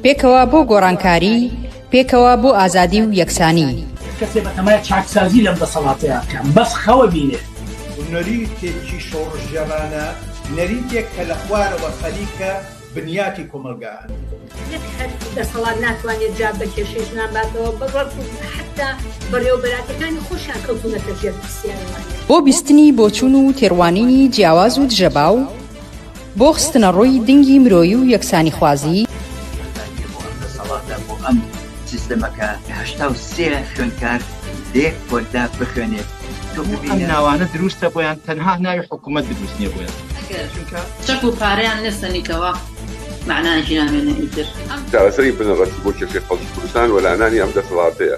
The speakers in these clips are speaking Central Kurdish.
پێکەوە بۆ گۆڕانکاری، پێکەوە بۆ ئازادی و یەکسانی. کەسێ بەتەمایە چاکسازی لەم دەسەڵاتەیا بکا بەس خەوە بینێ. نەریتێکی شۆڕشگێڕانە، نەریتێک کە لە خوارەوە خەریکە بنیاتی کۆمەڵگا ئەنێت. نەک هەر دەسەڵات ناتوانێت جواب بە کێشەی ژنان باتەوە، بەڵکو حەتتا بەڕێوەبەراتەکانی خۆشیان کەوتوونەتە ژێر پرسیارەوە. بۆ بیستنی بۆچوون و تێڕوانینی جیاواز و دژەباو، بۆ خستنەڕووی دنگی مرۆیی و یەکسانیخوازی. بەردانیە بۆ ئەم دەسەڵاتە بۆ ئەم سیستەمە کە 83 خوێندکار لە یەک پۆلدا بخوێنێت تۆ ئەم ببینە. ناوانە دروستە بۆیان تەنها ناوی حکومەت دروست نیە بۆیان. ئەگەر چونکە. چەک و پارەیان نەسەنیتەوە مەعنایەکی نامێنێ ئیتر. چارەسەری بنەڕەتی بۆ کێشەی خەڵکی کوردستان وەلانانی ئەم دەسەڵاتەیە.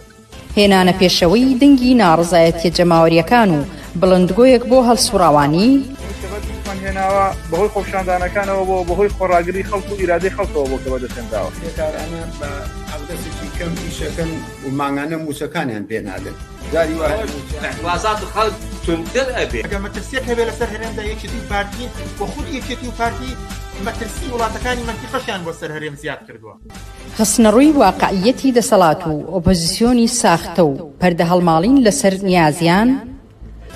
هێنانە پێشەوەی دەنگی ناڕەزایەتیە جەماوەریەکان و بڵندگۆیەک بۆ هەڵسوڕاوانی. ئەوەی کە بەدەستمان هێناوە بەهۆی خۆپیشاندانەکانەوە بووە، بەهۆی خۆڕاگری خەڵک و ئیرادەی خەڵکەوە بووە کە بەدەستهێنراوە. کرێکارانە بە حەقدەستێکی کەم ئیشەکەن و مانگانە مووچەکانیان پێ نادەن. جاری وا هەیە مووچە. ئیعتڕازات خەڵک توندتر ئەبێ. ئەگەر مەترسیەک هەبێ لەسەر هەرێمدا یەکێتی و پارتین و خودی یەکێتی و پارتی مەترسی وڵاتەکانی مەنتیقەشیان بۆ سەر هەرێم زیاد کردووە. خستنەڕووی واقعییەتی دەسەڵات و ئۆپۆزیسیۆنی ساختە و پەردەهەڵماڵین لەسەر نیازیان.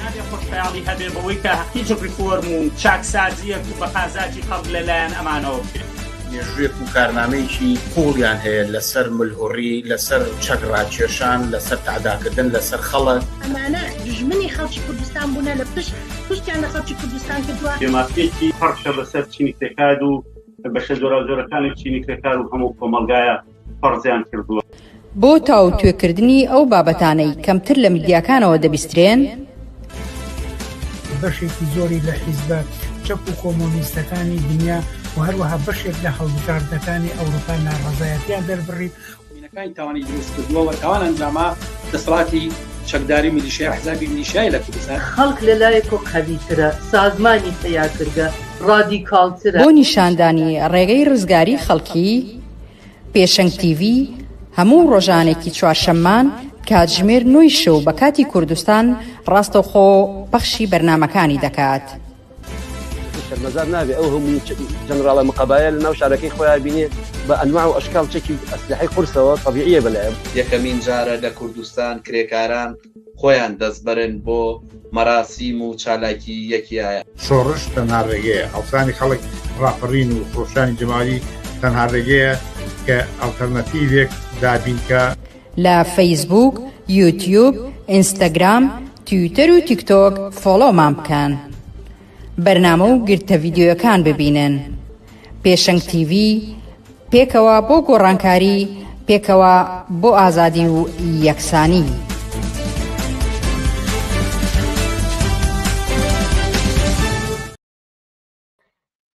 نابێ خۆشخەیاڵی هەبێ بەوەی کە هیچ ڕیفۆرم و چاکسازییەک و بە قازاجی خەڵک لە لایەن ئەمانەوە بکرێ. مێژوویەک و کارنامەیەکی قووڵیان هەیە لەسەر ملهوڕی، لەسەر چەک ڕاکێشان، لەسەر تەعداکردن لەسەر خەڵک. ئەمانە دوژمنی خەڵکی کوردستان بوونە لە پشت پشتیان لە خەڵکی کوردستان کردووە. بێمافییەکی پڕکە بەسەر چینی کرێکار و بەشە جۆراوجۆرەکانی چینی کرێکار و هەموو کۆمەڵگایە فەرزیان کردووە. بۆ تاوتوێکردنی ئەو بابەتانەی کەمتر لە میدیاکانەوە دەبیسترێن. بەشێکی زۆری لە حیزبە چەپ و کۆمۆنیستەکانی دنیا و هەروەها بەشێک لە هەڵبژاردنەکانی ئەوروپا ناڕەزایەتیان دەربڕی. مینەکانی تاوانی دروست کردووە و تاوان ئەنجاما دەسەڵاتی چەکداری میلیشیا ئەحزابی میلیشیای لە کوردستان. خەڵک لە لایەکۆ قەویترە، سازمانی پەیا کردگە، ڕادیکاڵترە. بۆ نیشاندانی ڕێگەی ڕزگاری خەڵکی، پێشەنگ تیڤی هەموو ڕۆژانێکی چوارشەممان کاتژمێر نۆی شەو بە کاتی کوردستان ڕاستەوخۆ پەخشی بەرنامەکانی دەکات. شەرمەزار نابێ ئەو هەموو جەنراڵە مقەبایە لە ناو شارەکەی خۆیا بینێ بە ئەنواع و ئەشکال چەکی ئەسلحەی قورسەوە تەبیعیە بەلایەم. یەکەمین جارە لە کوردستان کرێکاران خۆیان دەستبەرن بۆ مەراسیم و چالاکی یەکیایە. شۆڕش تەنها ڕێگەیە، هەڵسانی خەڵک، ڕاپەڕین و خرۆشانی جەماوەری تەنها ڕێگەیە کە ئەڵتەرناتیڤێک دابین کا. لە فەیسبووک، یوتیوب، ئینستاگرام، تویتەر و تیکتۆک فۆڵۆمان بکەن. بەرنامە و گرتە ڤیدیۆیەکان ببینن. پێشەنگ تیڤی، پێکەوە بۆ گۆڕانکاری، پێکەوە بۆ ئازادی و یەکسانی.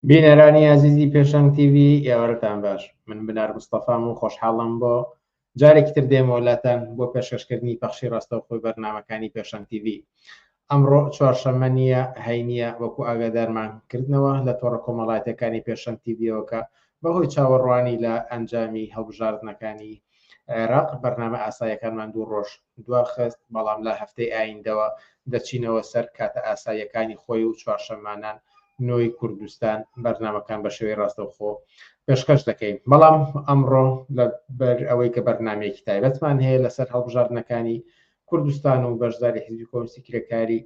بینەرانی ئازیزی پێشەنگ تیڤی ئێوارەتان باش من بنار مستەفام و خۆشحاڵم بۆ جارێکی تر دێمەوە لاتان بۆ پێشکەشکردنی پەخشی ڕاستەوخۆی بەرنامەکانی پێشەنگ تیڤی ئەمڕۆ چوارشەممە نییە هەینیە وەکو ئاگادارمان کردنەوە لە تۆڕە کۆمەڵایەتەکانی پێشەنگ تیڤیەوە کە بەهۆی چاوەڕوانی لە ئەنجامی هەڵبژاردنەکانی عێراق بەرنامە ئاساییەکانمان دوو ڕۆژ دواخست، بەڵام لە هەفتەی ئایندەوە دەچینەوە سەر کاتە ئاساییەکانی خۆی و چوارشەممانان نۆی کوردستان بەرنامەکان بە شێوەی ڕاستەوخۆ پێشکەش دەکەین. بەڵام ئەمڕۆ لەبەر ئەوەی کە بەرنامەیەکی تایبەتمان هەیە لەسەر هەڵبژاردنەکانی کوردستان و بەشداری حیزبی کۆمۆنیستی کرێکاری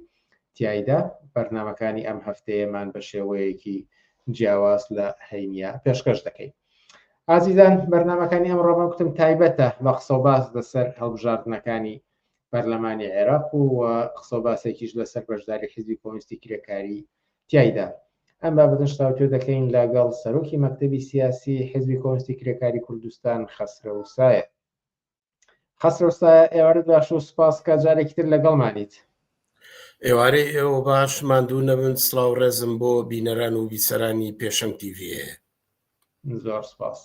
تیایدا، بەرنامەکانی ئەم هەفتەیەمان بە شێوەیەکی جیاواز لە هەینیە پێشکەش دەکەین. ئازیزان بەرنامەکانی ئەمڕۆمان کوتم تایبەتە بە قسە و باس لەسەر هەڵبژاردنەکانی پەرلەمانی عێراق و قسە و باسێکیش لەسەر بەشداری حیزبی کۆمۆنیستی کرێکاری تیایدا. ئەم بابەتەش تاوتوێ دەکەین لەگەڵ سەرۆکی مەکتەبی سیاسی حیزبی کۆمۆنیستی کرێکاری کوردستان خەسرەو سایە. خەسرەو سایە ئێوارەت باش و سوپاس کە جارێکی تر لەگەڵمانیت. ئێوارەی ئێوە باش ماندوو نەبن سڵاو ڕێزم بۆ بینەران و بیسەرانی پێشەنگ تیڤی هەیە. زۆر سپاس.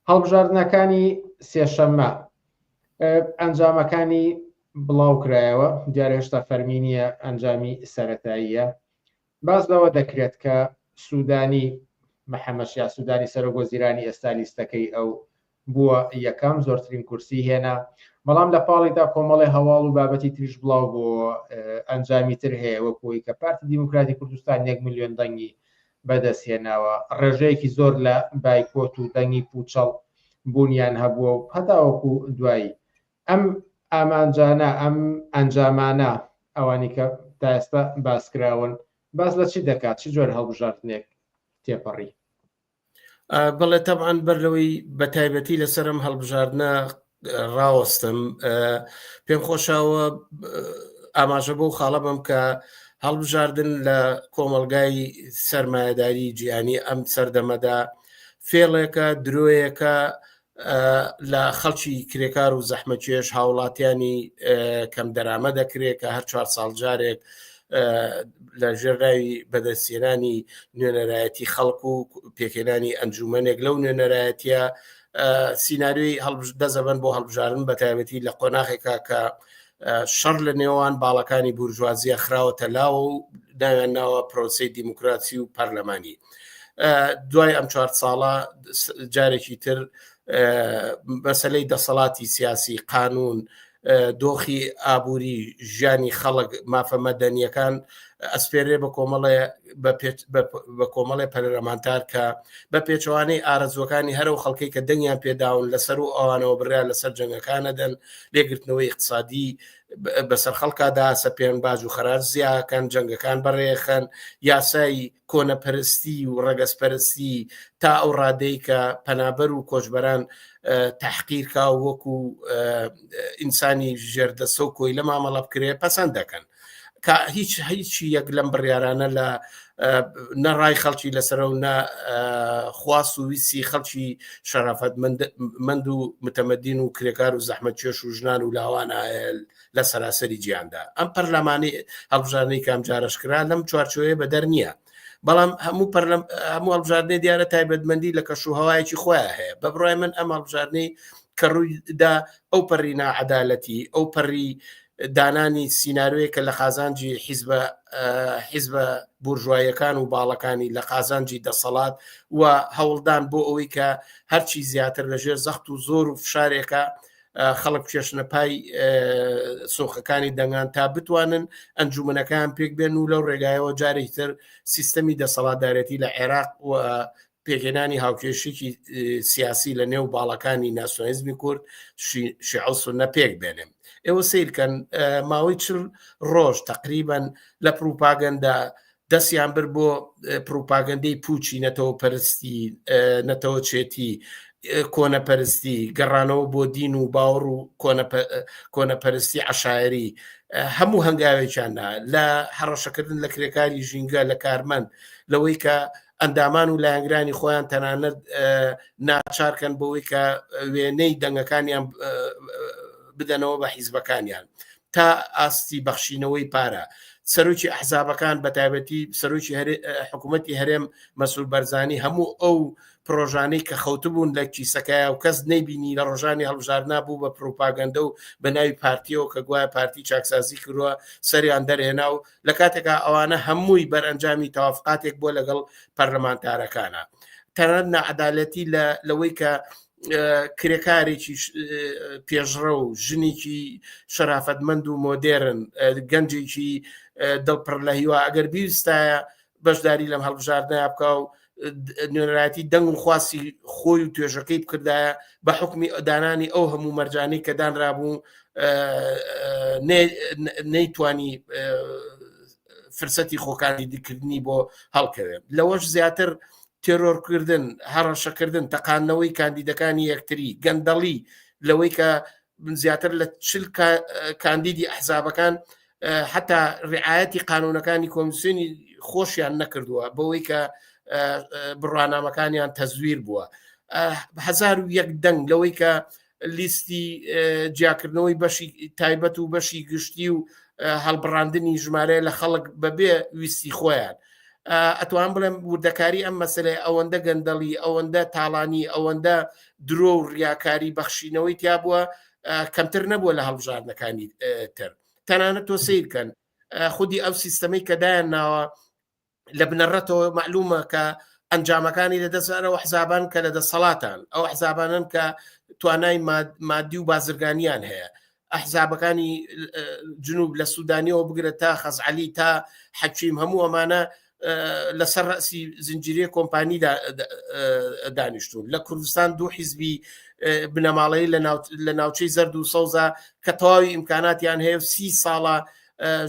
هەڵبژاردنەکانی سێشەممە ئەنجامەکانی بڵاو کرایەوە دیارە هێشتا فەرمی نییە ئەنجامی سەتاییە باس لەوە دەکرێت کە سوودانی محەممەد شیاع سوودانی سەرۆک وەزیرانی ئێستا لیستەکەی ئەو بووە یەکەم، زۆرترین کورسی هێنا، بەڵام لە پاڵیدا کۆمەڵێ هەواڵ و بابەتی تریش بڵاو بۆوە، ئەنجامی تر هەیە وەک ئەوەی کە پارتی دیموکراتی کوردستان یەک ملیۆن دەنگی بەدەستهێناوە، ڕێژەیەکی زۆر لە بایکۆت و دەنگی پوچەڵ بوونیان هەبووە و هەتاوەکو دوایی. ئەم ئامانجانە، ئەم ئەنجامانە، ئەوانەی کە تا ئێستا باسکراون، باس لە چی دەکات؟ چ جۆرە هەڵبژاردنێک تێپەڕی؟ بەڵێ تەبعەن بەر لەوەی بە تایبەتی لەسەر ئەم هەڵبژاردنە ڕاوەستم پێم خۆشەوە ئاماژە بەو خاڵە بم کە هەڵبژاردن لە کۆمەڵگای سەرمایەداری جیهانی ئەم سەردەمەدا فێڵێکە درۆیەکە لە خەڵکی کرێکار و زەحمەکێش هاوڵاتیانی کەم دەرامە دەکرێت کە هەر چوار ساڵ جارێک لە ژێرناوی بەدەستهێنانی نوێنەرایەتی خەڵک و پێکهێنانی ئەنجومەنێک لەو نوێنەرایەتیە سیناریۆی دەزەبەن بۆ هەڵبژاردن بە تایبەتی لە قۆناغێکا کە شەڕ لە نێوان باڵەکانی بورژوازیە خراوەتە لاوە و ناویان ناوە پرۆسەی دیموکراسی و پەرلەمانی دوای ئەم چوار ساڵە جارێکی تر مەسلەی دەسەڵاتی سیاسی قانون دۆخی ئابووری ژیانی خەڵک مافە مەدەنیەکان ئەسپێرێ بە کۆمەڵێ بە کۆمەڵێ پەرلەمانتار کە بە پێچەوانەی ئارەزوەکانی هەرو خەڵکەی کە دەنگیان پێداون لەسەر و ئەوانەوە بڕیار لەسەر جەنگەکانە دەن لێگرتنەوەی اقتصادی بەسەر خەڵکدا سەپێن باج و خەراج زیاکەن جەنگەکان بەڕێخەن یاسای کۆنەپەرستی و ڕەگەزپەرستی تا ئەو ڕادەی کە پەنابەر و کۆچبەران تەحقیر کا و وەکو ئینسانی ژێردەسە و کۆیلە مامەڵە بکرێ پەسەند دەکەن کە هیچ هیچی یەک لەم بڕیارانە لە نە ڕای خەڵکی لەسەرە و نە خواست و ویستی خەڵکی شەرافەتمەند و متەمەدین و کرێکار و زەحمەتکێش و ژنان و لاوانە لە سەراسەری جیهاندا. ئەم پەرلەمانی هەڵبژاردنەی کە ئەمجارەش کرا لەم چوارچێوەیە بەدەر نییە. بەڵام هەموو پەرلەم هەموو هەڵبژاردنێ دیارە تایبەتمەندی لە کەش و هەوایەکی خۆیان هەیە. بە بڕوای من ئەم هەڵبژاردنەی کە ڕوویدا ئەو پەڕی ناعەدالەتی، ئەو پەڕی دانانی سیناریۆیەک کە لە قازانجی حیزبە حیزبە بورژواییەکان و باڵەکانی لە قازانجی دەسەڵات و هەوڵدان بۆ ئەوەی کە هەرچی زیاتر لەژێر زەخت و زۆر و فشارێکە خەڵک بکێشنە پای سۆخەکانی دەنگان تا بتوانن ئەنجومنەکان پێک بێن و لەو ڕێگایەوە جارێکی تر سیستەمی دەسەڵاتدارێتی لە عێراق و پێکهێنانی هاوکێشێکی سیاسی لە نێو باڵەکانی ناسیۆنالیزمی کورد شیعە و سوننە پێک بێنێ ئێوە سیرکەن ماوەی چل ڕۆژ تقریبان لە پروپاگەندە دەستیان برد بۆ پروپاگەندەی پوچی نەتەوە پەرستی نەتەوە چێتی کۆنەپەرستی گەڕانەوە بۆ دین و باوەڕ و کۆنەپەرستی عشاعری هەموو هەنگاوێکیان نا لە هەڕەشەکردن لە کرێکاری ژینگە لە کارمەند لەوەی کە ئەندامان و لایەنگرانی خۆیان تەنانەت ناچارکەن بۆەوەی کە وێنەی دەنگەکانیان بدەنەوە بە حیزبەکانیان تا ئاستی بەخشینەوەی پارە سەرۆکی ئەحزابەکان بە تایبەتی سەرۆکی حکوومەتی هەرێم مەسرور بەرزانی هەموو ئەو پرۆژانەی کە خەوتبوون لە کیسەکەیا و کەس نەیبینی لە ڕۆژانی هەڵبژاردنا بوو بە پروپاگەندە و بە ناوی پارتیەوە کە گوایە پارتی چاکسازی کردووە سەریان دەرهێنا و لە کاتێکا ئەوانە هەمووی بەرئەنجامی تەوافقاتێک بووە لەگەڵ پەرلەمانتارەکانە تەنانەت ناعەدالەتی لە لەوەی کە کرێکارێکی پێشڕە و ژنێکی شەرافەتمەند و مۆدێرن گەنجێکی دڵپڕ لە هیوا ئەگەر بیویستایە بەشداری لەم هەڵبژاردنە بکە و نوێنەرایەتی دەنگ و خواستی خۆی و توێژەکەی بکردایە بە حکمی دانانی ئەو هەموو مەرجانەی کە دانرابوو نەیتوانی فرسەتی خۆکاندیدکردنی بۆ هەڵکەوێت لەوەش زیاتر تێرۆرکردن، هەڕەشەکردن، تەقاندنەوەی کاندیدەکانی یەکتری، گەندەڵی لەوەی کە زیاتر لە چل کاندیدی ئەحزابەکان حتا ڕعایەتی قانونەکانی کۆمیسیۆنی خۆشیان نەکردووە بەوەی کە بڕوانامەکانیان تەزویر بووە هزار و یەک دەنگ لەوەی کە لیستی جیاکردنەوەی بەشی تایبەت و بەشی گشتی و هەڵبڕاندنی ژمارەیە لە خەڵک بەبێ ویستی خۆیان ئەتوان بڵێم وردەکاری ئەم مەسلەیە ئەوەندە گەندەڵی ئەوەندە تاڵانی ئەوەندە درۆ و ڕیاکاری بەخشینەوەی تیا بووە کەمتر نەبووە لە هەڵبژاردنەکانی تر تەنانەت تۆ سیرکەن خودی ئەو سیستەمەی کە دایان ناوە لە بنەڕەتەوە مەعلومە کە ئەنجامەکانی لە دەست ئەو حزابان کە لە دەسەڵاتان ئەو حزابانن کە توانای مادی و بازرگانیان هەیە ئەحزابەکانی جنوب لە سوودانیەوە بگرە تا خەزعەلی تا حەکیم هەموو ئەمانە لەسەر ڕەسی زنجیرەی کۆمپانی دانیشتون لە کوردستان دوو حیزبی بنەماڵەی لە ناوچەی زەرد و سەوزە کە تەواوی ئیمکاناتیان هەیە و سی ساڵە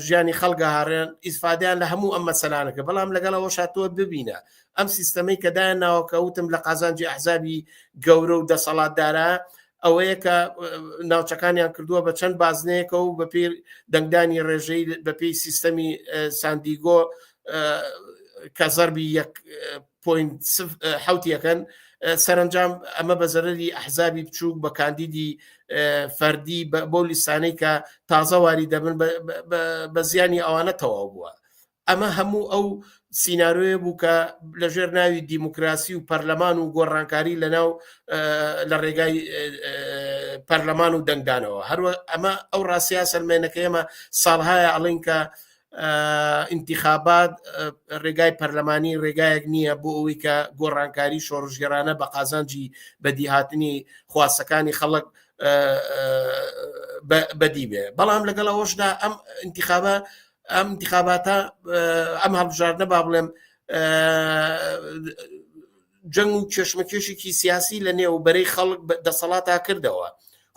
ژیانی خەڵگە هاڕێن ئیسفادیان لە هەموو ئەم مەسەلانەکە بەڵام لەگەڵەوە شاتوە ببینە ئەم سیستەمەی کە دایان ناوەکە وتم لە قازانجی ئەحزابی گەورە و دەسەڵاتدارە ئەوەیە کە ناوچەکانیان کردووە بە چەند بازنەیەکە و بەپێی دەنگدانی ڕێژەی بەپێی سیستەمی ساندیگۆ کە زەربی یەک حوتیەکەن سەرنجام ئەمە بە زەرری ئەحزابی بچووک بە کاندیدی فەردی بۆ لیسانەی کە تازە واری دەبن بە زیانی ئەوانە تەواو بووە ئەمە هەموو ئەو سینارۆیە بوو کە لەژێر ناوی دیموکراسی و پەرلەمان و گۆڕانکاری لەناو لە ڕێگای پەرلەمان و دەنگدانەوە هەروە ئەمە ئەو ڕاستیا سەلمێنەکە ئێمە ساڵهایە ئەڵین کە ئینتیخابات ڕێگای پەرلەمانی ڕێگایەک نییە بۆ ئەوەی کە گۆڕانکاری شۆڕشگێرانە بە قازانجی بەدیهاتنی خواستەکانی خەڵک بەدی بێ بەڵام لەگەڵ ئەوەشدا ئەم ئینتیخابە ئەم انتخاباتە ئەم هەڵبژاردنە با بڵێم جەنگ و کێشمەکێشێکی سیاسی لە نێو بەرەی خەڵک دەسەڵاتا کردەوە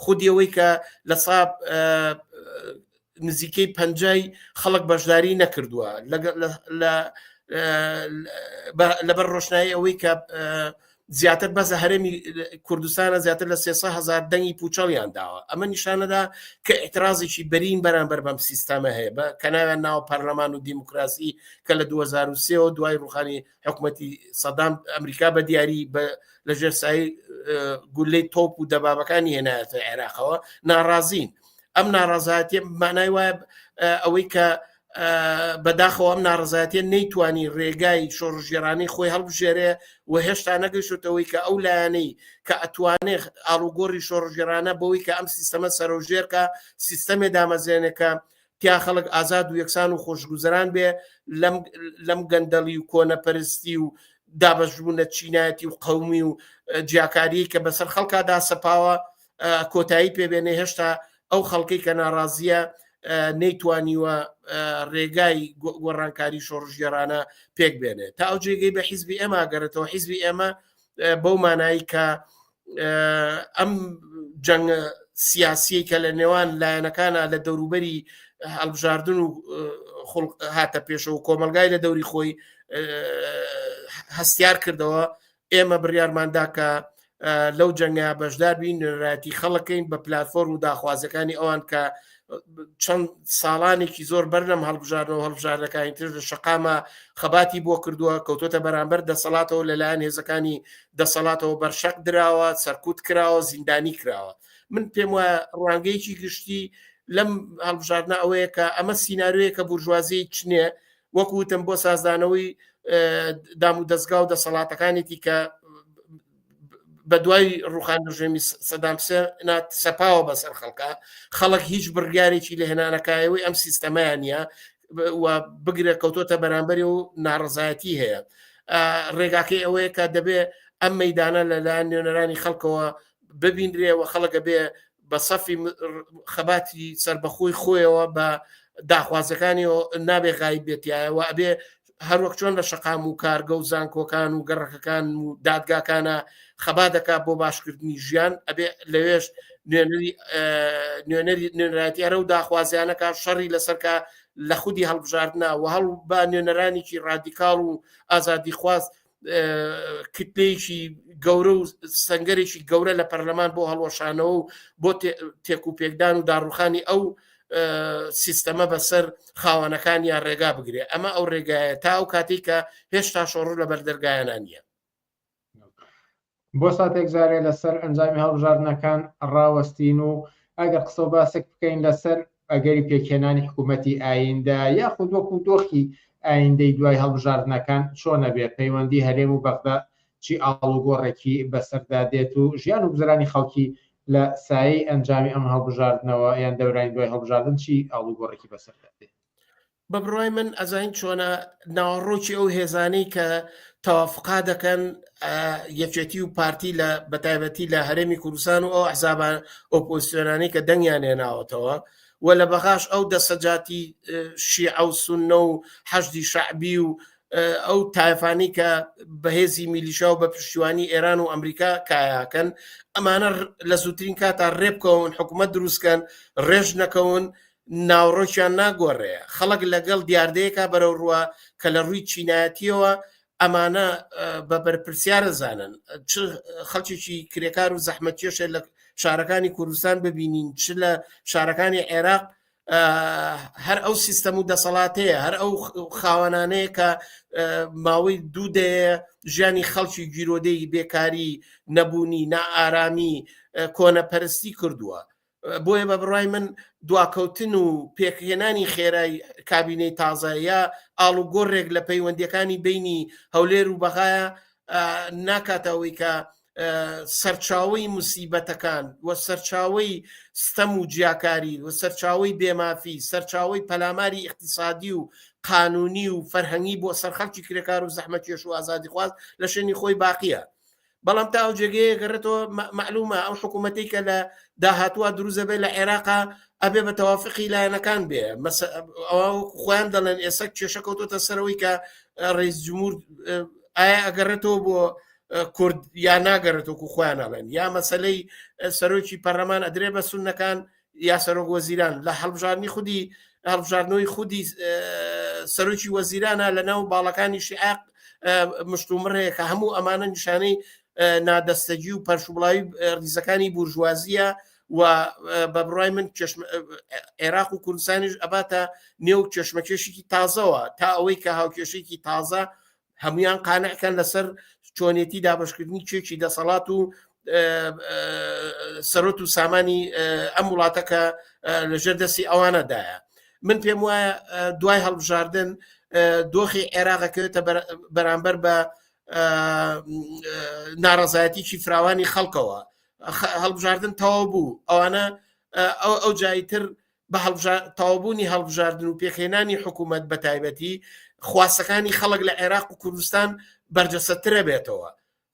خودی ئەوەی کە لە ساب نزیکەی پەنجای خەڵک بەشداری نەکردووە لەبەر ڕۆشنایی ئەوەی کە زیاتر بەس لە هەرێمی کوردستانە زیاتر لە 300 هزار دەنگی پوچەڵیان داوە ئەمە نیشانەدا کە اعترازێکی بەرین بەرامبەر بەم سیستەمە هەیە بە کەناویان ناوە پەرلەمان و دیموکراسی کە لە 2023 دوای ڕوخانی حکوومەتی سەدام ئەمریکا بە دیاری لە ژێر سای گولەی تۆپ و دەبابەکانی هێنایەتە عێراقەوە ناڕازین ئەم ناڕازاتیە مانای وایە ئەوەی کە بەداخەوە ئەم ناڕزایەتە نەیتوانی ڕێگای شۆڕژێرانەی خۆی هەڵبژێرێ و هێشتا نەگەیشتەوەی کە ئەو لایەنەی کە ئەتوانێ ئاڵوگۆڕی شۆڕژێرانە بەوەی کە ئەم سیستەمە سەرۆژێرکە سیستەمێ دامەزرێنێکە تیا خەڵک ئازاد و یەکسان و خۆشگوزەران بێ لەم لەم گەندەڵی و کۆنەپەرستی و دابەشبوونە چینایەتی و قەومی و جیاکاری کە بەسەر خەڵکدا سەپاوە کۆتایی پێبێنێ هێشتا ئەو خەڵکەی کە ناڕازیە نەیتوانیوە ڕێگای گۆڕانکاری شۆڕشگێڕانە پێک بێنێ تا ئەو جێگەی بە حیزبی ئێمە گەڕێتەوە حیزبی ئێمە بەو مانایی کە ئەم جەنگ سیاسی کە لە نێوان لایەنەکانە لە دەوروبەری هەڵبژاردن و هاتە پێشەوە کۆمەلگای لە دەوری خۆی هەستیار کردەوە ئێمە بڕیارماندا کە لەو جەنگە بەشدار بین نوێنەرایەتی خەڵکەین بە پلتفۆرم و داخوازەکانی ئەوان کە چەند ساڵانێکی زۆر بەر لەم هەڵبژاردنەوە هەڵبژاردەکانی تر لە شەقامە خەباتی بۆ کردووە کەوتۆتە بەرامبەر دەسەڵاتەوە لەلایەن هێزەکانی دەسەڵاتەوە بەرشەق دراوە سەرکوت کراوە زیندانی کراوە من پێم وایە ڕوانگەیەکی گشتی لەم هەڵبژاردنە ئەوەیە کە ئەمە سیناریۆیەکە بورژوازی چنێ وەکو وتم بۆ سازدانەوەی دام و دەستگا و دەسەڵاتەکانێتی کە بە دوای ڕوخان ڕژێمی سەدام سەپاوە بەسەر خەڵکە خەڵک هیچ بڕیارێکی لە هێنانەکایەوەی ئەم سیستەمەیان نیە و بگرە کەوتۆتە بەرامبەری و ناڕزایەتی هەیە ڕێگاکەی ئەوەیە کە دەبێ ئەم مەدانە لەلایەن نوێنەرانی خەڵکەوە ببینرێ و خەڵکە بێ بە سەفی خەباتی سەربەخۆی خۆیەوە بە داخوازەکانی نابێ غایب بێتایەوە ئەبێ هەروەک چۆن لە شەقام و کارگە و زانکۆکان و گەڕەکەکان و دادگاکانە خەبا دەکات بۆ باشکردنی ژیان ئەبێ لەوێش نوێنەری نوێنەری نوێنەرایەتی هەرە و داخوازیانەکە شەڕی لەسەرکە لە خودی هەڵبژاردنە و هەڵ بە نوێنەرانێکی ڕادیکاڵ و ئازادیخواز کتلەیەکی گەورە و سنگەرێکی گەورە لە پەرلەمان بۆ هەڵوەشانەوە و بۆ تێک و پێکدان و داڕوخانی ئەو سیستەمە بەسەر خاوەنەکان یا ڕێگا بگرێ ئەمە ئەو ڕێگایە تا ئەو کاتێک کە هێشتا شۆڕ لە بەردەرگایانە نییە. بۆ ساتێک جارێ لەسەر ئەنجامی هەڵبژاردنەکان ڕاوەستین و ئەگەر قسە و باسێک بکەین لەسەر ئەگەری پێکهێنانی حکوومەتی ئایندە یاخود وەکو دۆخی ئایندەی دوای هەڵبژاردنەکان چۆنە بێ پەیوەندی هەرێم و بەغدا چی ئاڵوگۆڕێکی بەسەردا دێت و ژیان و گوزەرانی خەڵکی لە سایەی ئەنجامی ئەم هەڵبژاردنەوە یان دەورانی دوای هەڵبژاردن چی ئاڵوگۆڕێکی بەسەردا دێت؟ بە بڕای من ئەزانین چۆنە ناوەڕۆکی ئەو هێزانەی کە تەوافقا دەکەن یەکێتی و پارتی لە بەتایبەتی لە هەرێمی کوردستان و ئەو حزابان ئۆپۆزیسیۆنانەی کە دەنگیان هێناوەتەوە و لە بەغاش ئەو دەسەجاتی شیعە و سوننە و حەشدی شەعبی و ئەو تایفانی کە بەهێزی میلیشا و بە پشتیوانی ئێران و ئەمریکا کایاکەن ئەمانە لە زووترین کاتا ڕێبکەون حکوومەت دروستکەن ڕێژ نەکەون ناوڕۆکیان ناگۆڕێ خەڵک لەگەڵ دیاردەیەکە بەرەو ڕووە کە لە ڕووی چینایەتیەوە ئەمانە بە بەرپرسیارە زانن چ خەڵکێکی کرێکار و زەحمەتکێشە لە شارەکانی کوردستان ببینین چ لە شارەکانی عێراق هەر ئەو سیستەم و دەسەڵاتەیە هەر ئەو خاوەنانەیە کە ماوەی دوو دەیە ژیانی خەڵکی گیرۆدەی بێکاری نەبوونی نائارامی کۆنەپەرستی کردووە بۆیە بە بڕای من دواکەوتن و پێکهێنانی خێرای کابینەی تازە یا ئاڵوگۆڕێک لە پەیوەندیەکانی بینی هەولێر و بەغایە ناکاتە ئەوەی کە سەرچاوەی مسیبەتەکان و سەرچاوەی ستەم و جیاکاری و سەرچاوەی بێمافی سەرچاوەی پەلاماری اقتصادی و قانونی و فەرهەنگی بۆ سەر خەڵکی کرێکار و زەحمەتکێش و ئازادیخواز لە شوێنی خۆی باقیە بەڵام تا ئەو جێگەیە گەڕێتەوە مەعلومە ئەو حکوومەتەی کە لە داهاتووە دروست دەبێت لە عێراقا ئەبێ بە تەوافقی لایەنەکان بێ ئەوە خۆیان دەڵێن ئێستا کێشە کەوتۆتە سەرەوەی کە ڕئیس جمهور ئایا ئەگەڕێتەوە بۆ کورد یا ناگەڕێتەوە کو خۆیان ئەڵێن یا مەسلەی سەرۆکی پەرلەمان ئەدرێ بە سونەکان یا سەرۆک وەزیران لە هەڵبژاردنی خودی هەڵبژاردنەوەی خودی سەرۆکی وەزیرانە لە ناو باڵەکانی شیعاق مشتومڕ هەیە کە هەموو ئەمانە نیشانەی نادەستەگی و پەرشوبڵاوی ریزەکانی بورژوازیە و بە بڕای من عێراق و کوردستانیش ئەباتە نێو کێشمەکێشێکی تازەوە تا ئەوەی کە هاوکێشێکی تازە هەمویان قانعکەن لەسەر چۆنێتی دابشکردنی کێکی دەسەڵات و سەرۆت و سامانی ئەم وڵاتە کە لەژێر دەستی ئەوانەدایە من پێم وایە دوای هەڵبژاردن دۆخی عێراقەکەوێتە بەرامبەر بە ناڕزایەتیی فراوانی خەڵکەوە هەڵبژاردن تەواو بوو ئەوانە ئەو جایتر بە تەواوبوونی هەڵبژاردن و پێکهێنانی حکوومەت بە تایبەتی خواستەکانی خەڵک لە عێراق و کوردستان بەرجەسەترە بێتەوە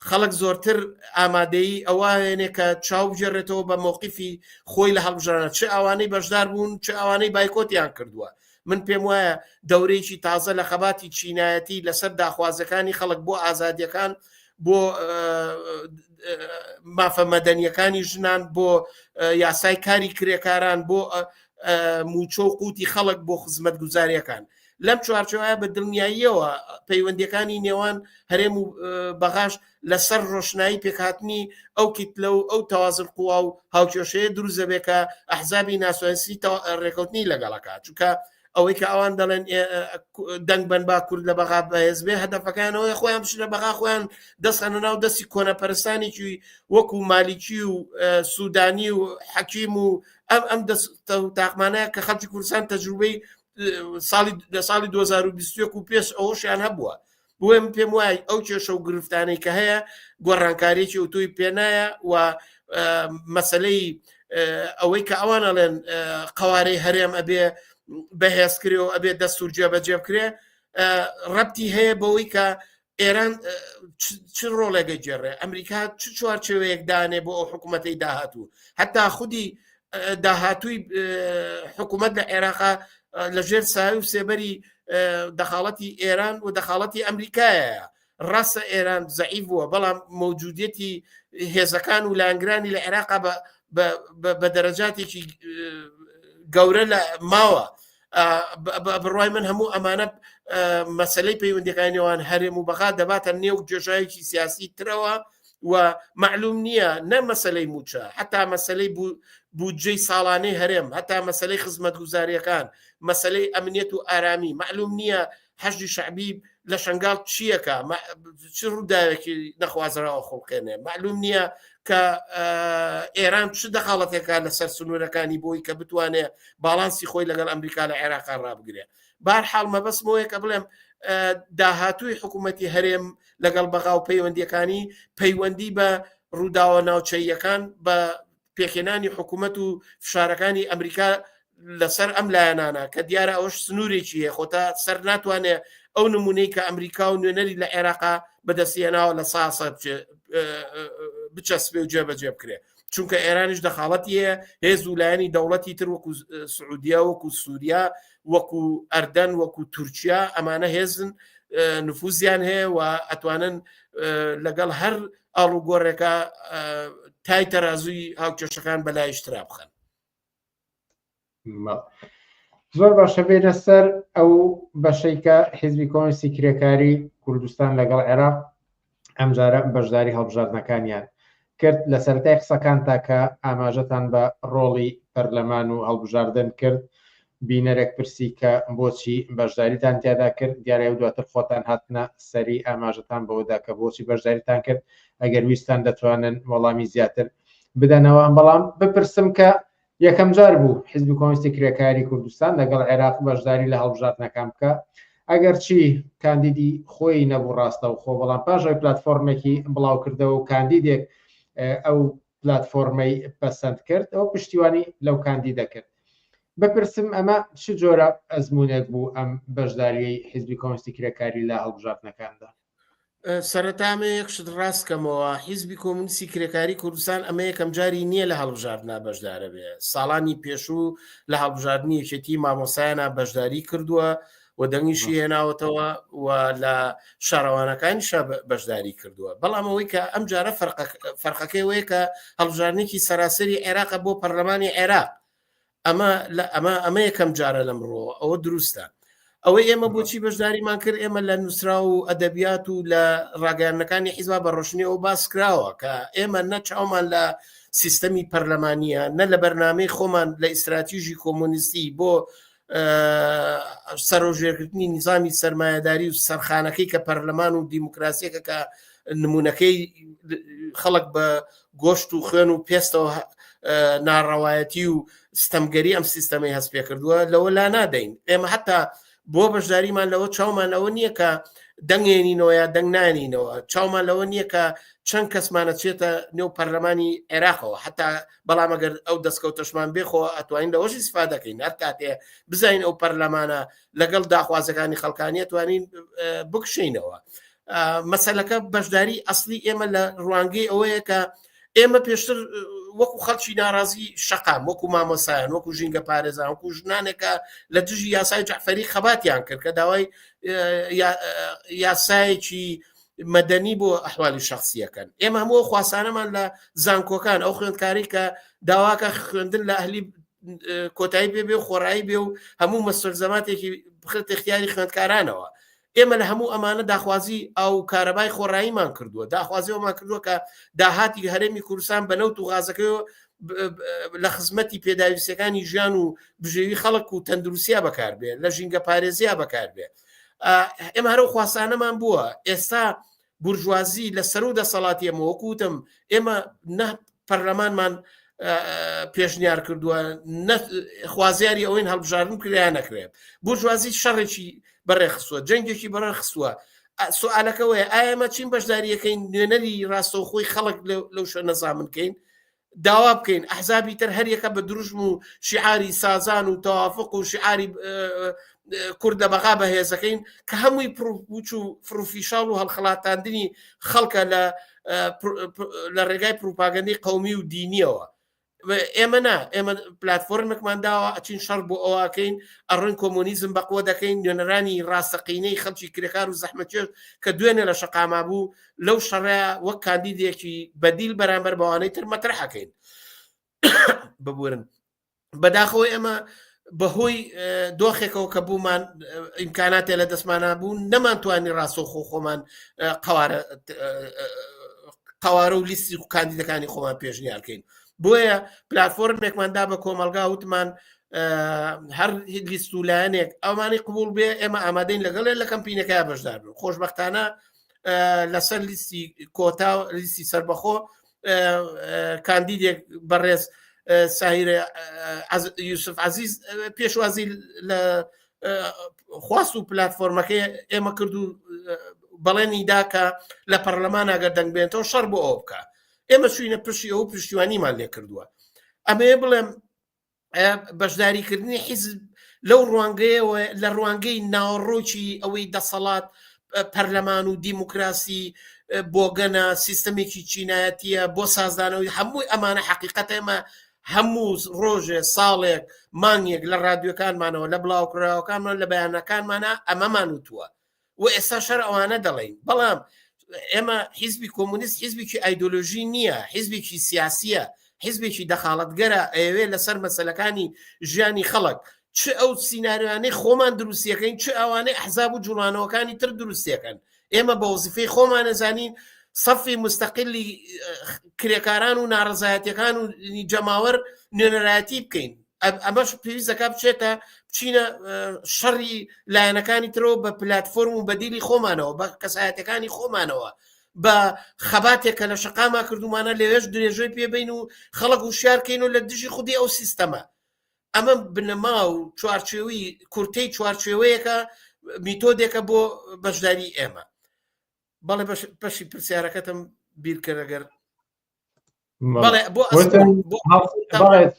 خەڵک زۆرتر ئامادەیی ئەوە هێنێ کە چاو بگێڕێتەوە بە مۆقیفی خۆی لە هەڵبژانە چ ئەوانەی بەشدار بوون چ ئەوانەی بایکۆتیان کردووە من پێم وایە دەورەیەکی تازە لە خەباتی چینایەتی لەسەر داخوازەکانی خەڵک بۆ ئازادیەکان بۆ مافە مەدەنیەکانی ژنان بۆ یاسای کاری کرێکاران بۆ موچە و قوتی خەڵک بۆ خزمەتگوزاریەکان لەم چوارچێوەیە بە دڵنیاییەوە پەیوەندیەکانی نێوان هەرێم و بەغاش لەسەر ڕۆشنایی پێکهاتنی ئەو کیتلە و ئەو تەوازن قووا و هاوکێشەیە دروست دەبێت کە ئەحزابی ناسۆنسی ڕێکەوتنی لەگەڵەکە چونکە ئەوەی کە ئەوان دەڵێن دەنگ بن با کورد لە بەغا بەهێز بێ هەدەفەکانەوەی خۆیان بچنە بەغا خۆیان دەستخەنە ناو دەستی کۆنەپەرستانێکی وەکو مالیکی و سوودانی و حەکیم و ئەم ئەم دەست تاقمانە کە خەڵکی کوردستان تەجروبەی ساڵی لە ساڵی 2021 و پێش ئەوەشیان هەبووە بۆیە من پێم وایە ئەو کێشە و گرفتانەی کە هەیە گۆڕانکاریی ئەوتۆی پێنایە و مەسلەی ئەوەی کە ئەوان ئەڵێن قوارەی هەرێم ئەبێ بەهێز کرێ و ئەبێ دەستور جێبەجێ بکرێ ڕەتی هەیە بەوەی کە ئێران چ ڕۆڵێک گێڕێ ئەمریکا چ چوارچێوەیەک دانێ بۆ ئەو حکوومەتەی داهاتوو هەتا خودی داهاتووی حکوومەت لە عێراقا لەژێر سایە و سێبەری دەخاڵەتی ئێران و دەخاڵەتی ئەمریکایە ڕاستە ئێران زەعیف بووە بەڵام مەوجودیەتی هێزەکان و لایەنگرانی لە عێراقا بە دەرەجاتێکی گەورە لە ماوە بڕای من هەموو ئەمانە مەسلەی پەیوەندەکانی نێوان هەرێم و بەغا دەباتە نێو گێژایەکی سیاسی ترەوە و معلوم نییە نە مەسلەی موچە هەتا مەسلەی بودجەی ساڵانەی هەرێم هەتا مەسلەی خزمەتگوزاریەکان مەسلەی ئەمنیەت و ئارامی معلوم نییە حەشدی شەعبی لە شنگال چیەکە چ ڕووداوێکی نەخوازراوە خوڵقێنێ معلوم نییە کە ئێران چ دەخاڵەتێکە لەسەر سنوورەکانی بۆی کە بتوانێ باڵانسی خۆی لەگەڵ ئەمریکا لە عێراقا ڕابگرێ بار حاڵ مەبەستمەوەیە کە بڵێم داهاتووی حکوومەتی هەرێم لەگەڵ بەغا و پەیوەندیەکانی پەیوەندی بە ڕووداوە ناوچەیەکان بە پێکهێنانی حکوومەت و فشارەکانی ئەمریکا لەسەر ئەم لایەنانە کە دیارە ئەوەش سنوورێکی هەیە خۆتا سەر ناتوانێ ئەو نمونەی کە ئەمریکا و نوێنەری لە عێراقا بەدەستهێناوە لە ساسە بچەسپێ و جێبەجێ بکرێ چونکە ئێرانیش دەخاڵەتی هەیە هێز و لایەنی دەوڵەتی تر وەکو سعودیا وەکو سووریا وەکو ئەردەن وەکو تورکیا ئەمانە هێزن. نفوزیان هەیە و ئەتوانن لەگەڵ هەر ئاڵوگۆڕێکە تای تەرازووی هاوکێشەکان بەلایشترا بخەن. زۆر باشە بێنە سەر ئەو بەشەی کە حیزبی کۆمۆنیستی کرێکاری کوردستان لەگەڵ عێراق ئەمجارە بەشداری هەڵبژاردنەکانیان کرد لە سەرەتای قسەکانتا کە ئاماژەتان بە ڕۆڵی پەرلەمان و هەڵبژاردن کرد بینەرێک پرسی کە بۆچی بەشداریتان تیادا کرد دیارە و دواتر خۆتان هاتنە سەری ئاماژەتان بەوەدا کە بۆچی بەشداریتان کرد ئەگەر ویستان دەتوانن وەڵامی زیاتر بدەنەوە بەڵام بپرسم کە یەکەمجار بوو حیزبی کۆمۆنیستی کرێکاری کوردستان لەگەڵ عێراق بەشداری لە هەڵبژاردنەکان بکا، ئەگەرچی کاندیدی خۆی نەبوو ڕاستەوخۆ، بەڵام پاش ئەوەی پلاتفۆرمێکی بڵاوکردەوە و کاندیدێک ئەو پلاتفۆرمەی پەسەند کرد، ئەو پشتیوانی لەو کاندیدە کرد. بپرسم ئەمە چ جۆرە ئەزموونێک بوو ئەم بەشداریەی حیزبی کۆمۆنیستی کرێکاری لە هەڵبژاردنەکاندا؟ سەرەتا ئەمە یەک شت ڕاست کەمەوە حیزبی کۆمونیستی کرێکاری کوردستان ئەمە یەکەم جاری نییە لە هەڵبژاردنا بەشدارە بێ ساڵانی پێشوو لە هەڵبژاردنی یەکێتی مامۆسایانە بەشداری کردووە و دەنگیشی هێناوەتەوە و لە شارەوانەکانیشا بەشداری کردووە بەڵام ئەوەی کە ئەم جارە فەرقەکەی وەیە کە هەڵبژاردنێکی سەراسەری عێراقە بۆ پەرلەمانی عێراق ئەمە لە ئەمە ئەمە یەکەم جارە لەم ڕۆوە ئەوە دروستە ئەوەی ئێمە بۆچی بەشداریمان کرد ئێمە لە نووسرا و ئەدەبیات و لە ڕاگەیاندنەکانی حیزبا بە ڕۆشنیەوە باس کراوە کە ئێمە نە چاومان لە سیستەمی پەرلەمانیە نە لە بەرنامەی خۆمان لە ئیستراتیژی کۆمۆنیستی بۆ سەرۆژێرکردنی نیزامی سەرمایەداری و سەرخانەکەی کە پەرلەمان و دیموکراسیەکە کە نمونەکەی خەڵک بە گۆشت و خوێن و پێستەوە ناڕەوایەتی و ستەمگەری ئەم سیستەمەی هەست پێکردووە لەوە لا نادەین ئێمە حتا بۆ بەشداریمان لەوە چاومان لەوە نییە کە دەنگێنینەوە یا دەنگ نانینەوە چاومان لەوە نییە کە چەند کەسمانە چێتە نێو پەرلەمانی عێراقەوە حتا بەڵام ئەگەر ئەو دەستکەوتەشمان بێخۆ ئەتوانین لەوەش ئیسفادەکەین هەر کاتێ بزانین ئەو پەرلەمانە لەگەڵ داخوازەکانی خەڵکانیە توانین بکشینەوە مەسەلەکە بەشداری ئەسلی ئێمە لە ڕوانگەی ئەوەیە کە ئێمە پێشتر وەکو خەڵکی ناڕازی شەقام وەکو مامۆسایان وەکو ژینگە پارێزان وەکو ژنانێکە لە دژی یاسای جەعفەری خەباتیان کرد کە داوای یاسایەکی مەدەنی بۆ ئەحوالی شخصیەکەن ئێمە هەموو خواستانەمان لە زانکۆکان ئەو خوێندکاری کە داواکە خوێندن لە ئەهلی کۆتایی پێ بێ خۆڕایی بێ و هەموو مەسەرزەماتێکی بخرێتە اختیاری خوێندکارانەوە ئێمە لە هەموو ئەمانە داخوازی ئاو و کارەبای خۆڕاییمان کردووە، داخوازی ئەومان کردووە کە داهاتی هەرێمی کوردستان بە نەوت و غازەکەیەوە لە خزمەتی پێداویستیەکانی ژیان و بژێوی خەڵک و تەندروستیا بەکاربێ، لە ژینگە پارێزیا بەکاربێ. ئێمە هەرو خواستانەمان بووە. ئێستا بورژوازی لە سەرو دەسەڵاتی ئێمە وەکو وتم ئێمە نە پەرلەمانمان پێشنیار کردووە نە خوازیاری ئەوەین هەڵبژاردن کرا نەکرێت بورژوازی شەڕێکی بەڕێخستووە جەنگێکی بەڕێخستووە سوالەکەوەیە ئایا ئێمە چین بەشداریەکەین نوێنەری ڕاستەوخۆی خەڵک لەو شوێنە زامنکەین داوا بکەین ئەحزابی تر هەریەکە بە دروشم و شیعاری سازان و تەوافق و شیعاری کورد لە بەغا بەهێزەکەین کە هەمووی پڕوپوچ و فڕوفیشاڵ و هەڵخڵاتاندنی خەڵکە لە لە ڕێگای پروپاگەندەی قومی و دینیەوە ئێمە نا ئێمە پلتفۆرمێکمان داوە ئەچین شەڕ بۆ ئەوواکەین ئەڕۆین کۆمۆنیزم بەقوە دەکەین نوێنەرانی ڕاستەقینەی خەڵکی کرێکار و زەحمەتکێش کە دوێنێ لە شەقاما بوو لەو شەڕە وەک کاندیدێکی بەدیل بەرامبەر بەوانەی تر مەترحەکەین ببورن بەداخەوە ئێمە بەهۆی دۆخێکەوە کە بوومان ئیمکاناتێ لە دەستمانە بوو نەمانتوانی ڕاستەوخۆ خۆمان قوارە قوارە و لیستی و کاندیدەکانی خۆمان پێشنیارکەین بۆیە پلتفۆرمێکمان دا بە کۆمەلگا وتمان هەر لیست و لایەنێک ئەوانەی قبول بێ ئێمە ئامادەین لەگەڵێ لە کەمپینەکە بەشدار بن خۆشببختانە لەسەر لیستی کۆتا لیستی سربەخۆ کاندیدێک بەڕێز ساهیرە یوسف عزیز پێشوازی لە خواست و پلتفۆرمەکەی ئێمە کرد و بەڵێنی دا کە لە پەرلەمان ئەگەر دەنگ بێنتەوە شەڕ بۆ ئەو بکە ئێمە چوینە پشتی ئەو پشتیوانیمان لێ کردووە ئەمەیە بڵێم بەشداریکردنی حیزب لەو ڕوانگەیەوە لە ڕوانگەی ناوەڕۆکی ئەوەی دەسەڵات پەرلەمان و دیموکراسی بۆگەنە سیستەمێکی چینایەتیە بۆ سازدانەوەی هەمووی ئەمانە حقیقەت ئێمە هەموو ڕۆژێ ساڵێک مانگێک لە رادیۆکانمانەوە لە بڵاوکراوەکانمان لە بەیانەکانمانە ئەمەمان وتووە. و ئێستا شەر ئەوانە دەڵێین بەڵام ئێمە حیزبی کۆمونیست حیزبێکی ئایدۆلۆژی نییە حیزبێکی سیاسیە حیزبێکی دەخاڵەتگەرە ئەیەوێ لەسەر مەسەلەکانی ژیانی خەڵک چ ئەو سیناریۆیانەی خۆمان دروستیەکەین چ ئەوانەی ئەحزاب و جوڵانەوەکانی تر دروستیەکەن ئێمە بە وەزیفەی خۆمان ئەزانین سەفی مستەقلی کرێکاران و ناڕەزایەتیەکان و جەماوەر نوێنەرایەتی بکەین ئەمەش پێویست دەکات بچێتە بچینە شەڕی لایەنەکانی ترەوە بە پلتفۆرم و بەدیلی خۆمانەوە بە کەسایەتەکانی خۆمانەوە بە خەباتێک کە لە شەقاما کردومانە لەوێش درێژەی پێبین و خەڵک وشیارکەین و لە دژی خودی ئەو سیستەمە ئەمە بنەما و چوارچێوی کورتەی چوارچێوەیەکە میتۆدێکە بۆ بەشداری ئێمە بەڵێ بەشی پرسیارەکەتم بیرکەرەگەر بەڵێ بۆ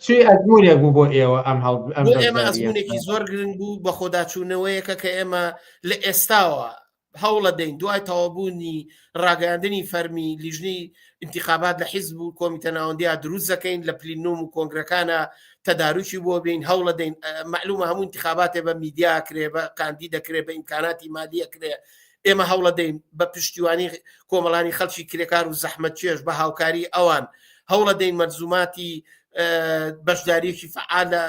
چی ئەزمونێک بوو بۆ ئێوە ئەم هەڵ بۆ ئێمە ئەزمونێکی زۆر گرنگ بوو بە خۆداچوونەوەیەکە کە ئێمە لە ئێستاوە هەوڵە دەین دوای تەوابوونی ڕاگەیاندنی فەرمی لیژنەی انتخابات لە حیزب و کۆمیتە ناوەندیا دروست دەکەین لە پلینۆم و کۆنگرەکانە تەداروکی بۆ بین هەوڵە دەین معلومە هەموو انتخاباتێ بە میدیا کرێ بە کاندی دەکرێ بە ئیمکاناتی مالیە کرێ ئێمە هەوڵەدەین بە پشتیوانی کۆمەڵانی خەڵکی کرێکار و زەحمەتکێش بە هاوکاری ئەوان هەوڵەدەین مەرزوماتی بەشداریەکی فعال لە